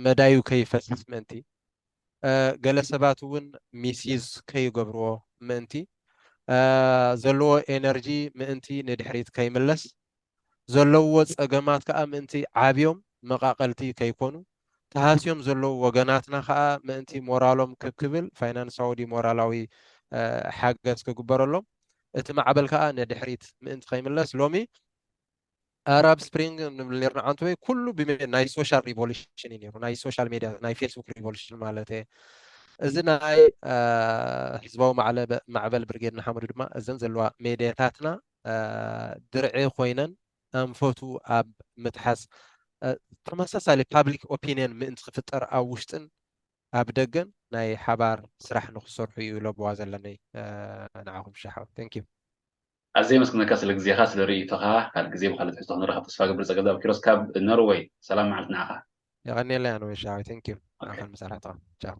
መዳዩ ከይፈስስ ምእንቲ ገለ ሰባት እውን ሚስይዝ ከይገብርዎ ምእንቲ ዘለዎ ኤነርጂ ምእንቲ ንድሕሪት ከይምለስ ዘለውዎ ፀገማት ከዓ ምእንቲ ዓብዮም መቃቀልቲ ከይኮኑ ተሃስዮም ዘለዉ ወገናትና ከዓ ምእንቲ ሞራሎም ክብ ክብል ፋይናንሳዊ ድዩ ሞራላዊ ሓገዝ ክግበረሎም እቲ ማዕበል ከዓ ንድሕሪት ምእንቲ ከይምለስ ሎሚ ኣራብ ስፕሪንግ ንብል ነርና ዓንተወይ ኩሉ ናይ ሶሻል ሪቮሉሽን እዩ ነሩ ናይ ሶሻል ሜድያ ናይ ፌስቡክ ሪቮሉሽን ማለት እየ እዚ ናይ ህዝባዊ ማዕበል ብርጌድ ንሓመዱ ድማ እዘን ዘለዋ ሜድያታትና ድርዒ ኮይነን ኣንፈቱ ኣብ ምትሓዝ ተመሳሳሊ ፓብሊክ ኦፒኒየን ምእንቲ ክፍጠር ኣብ ውሽጥን ኣብ ደገን ናይ ሓባር ስራሕ ንክሰርሑ እዩ ለብዋ ዘለኒ ንዓኹም ሻሓው thank you ኣዘ የመስግነካ ስለ ግዜኻ ስለ ርእይቶኻ ካልእ ግዜ ብካልእ ትሕዝቶ ክንረኸብ ተስፋ ገብር ጸገዛብ ኪሮስ ካብ ኖርወይ ሰላም መዓልቲ ንዓኻ የቐንየለይ ኣነ ወይ ሻሓው thank you ንዓኻን መሳርሕትኻ ቻው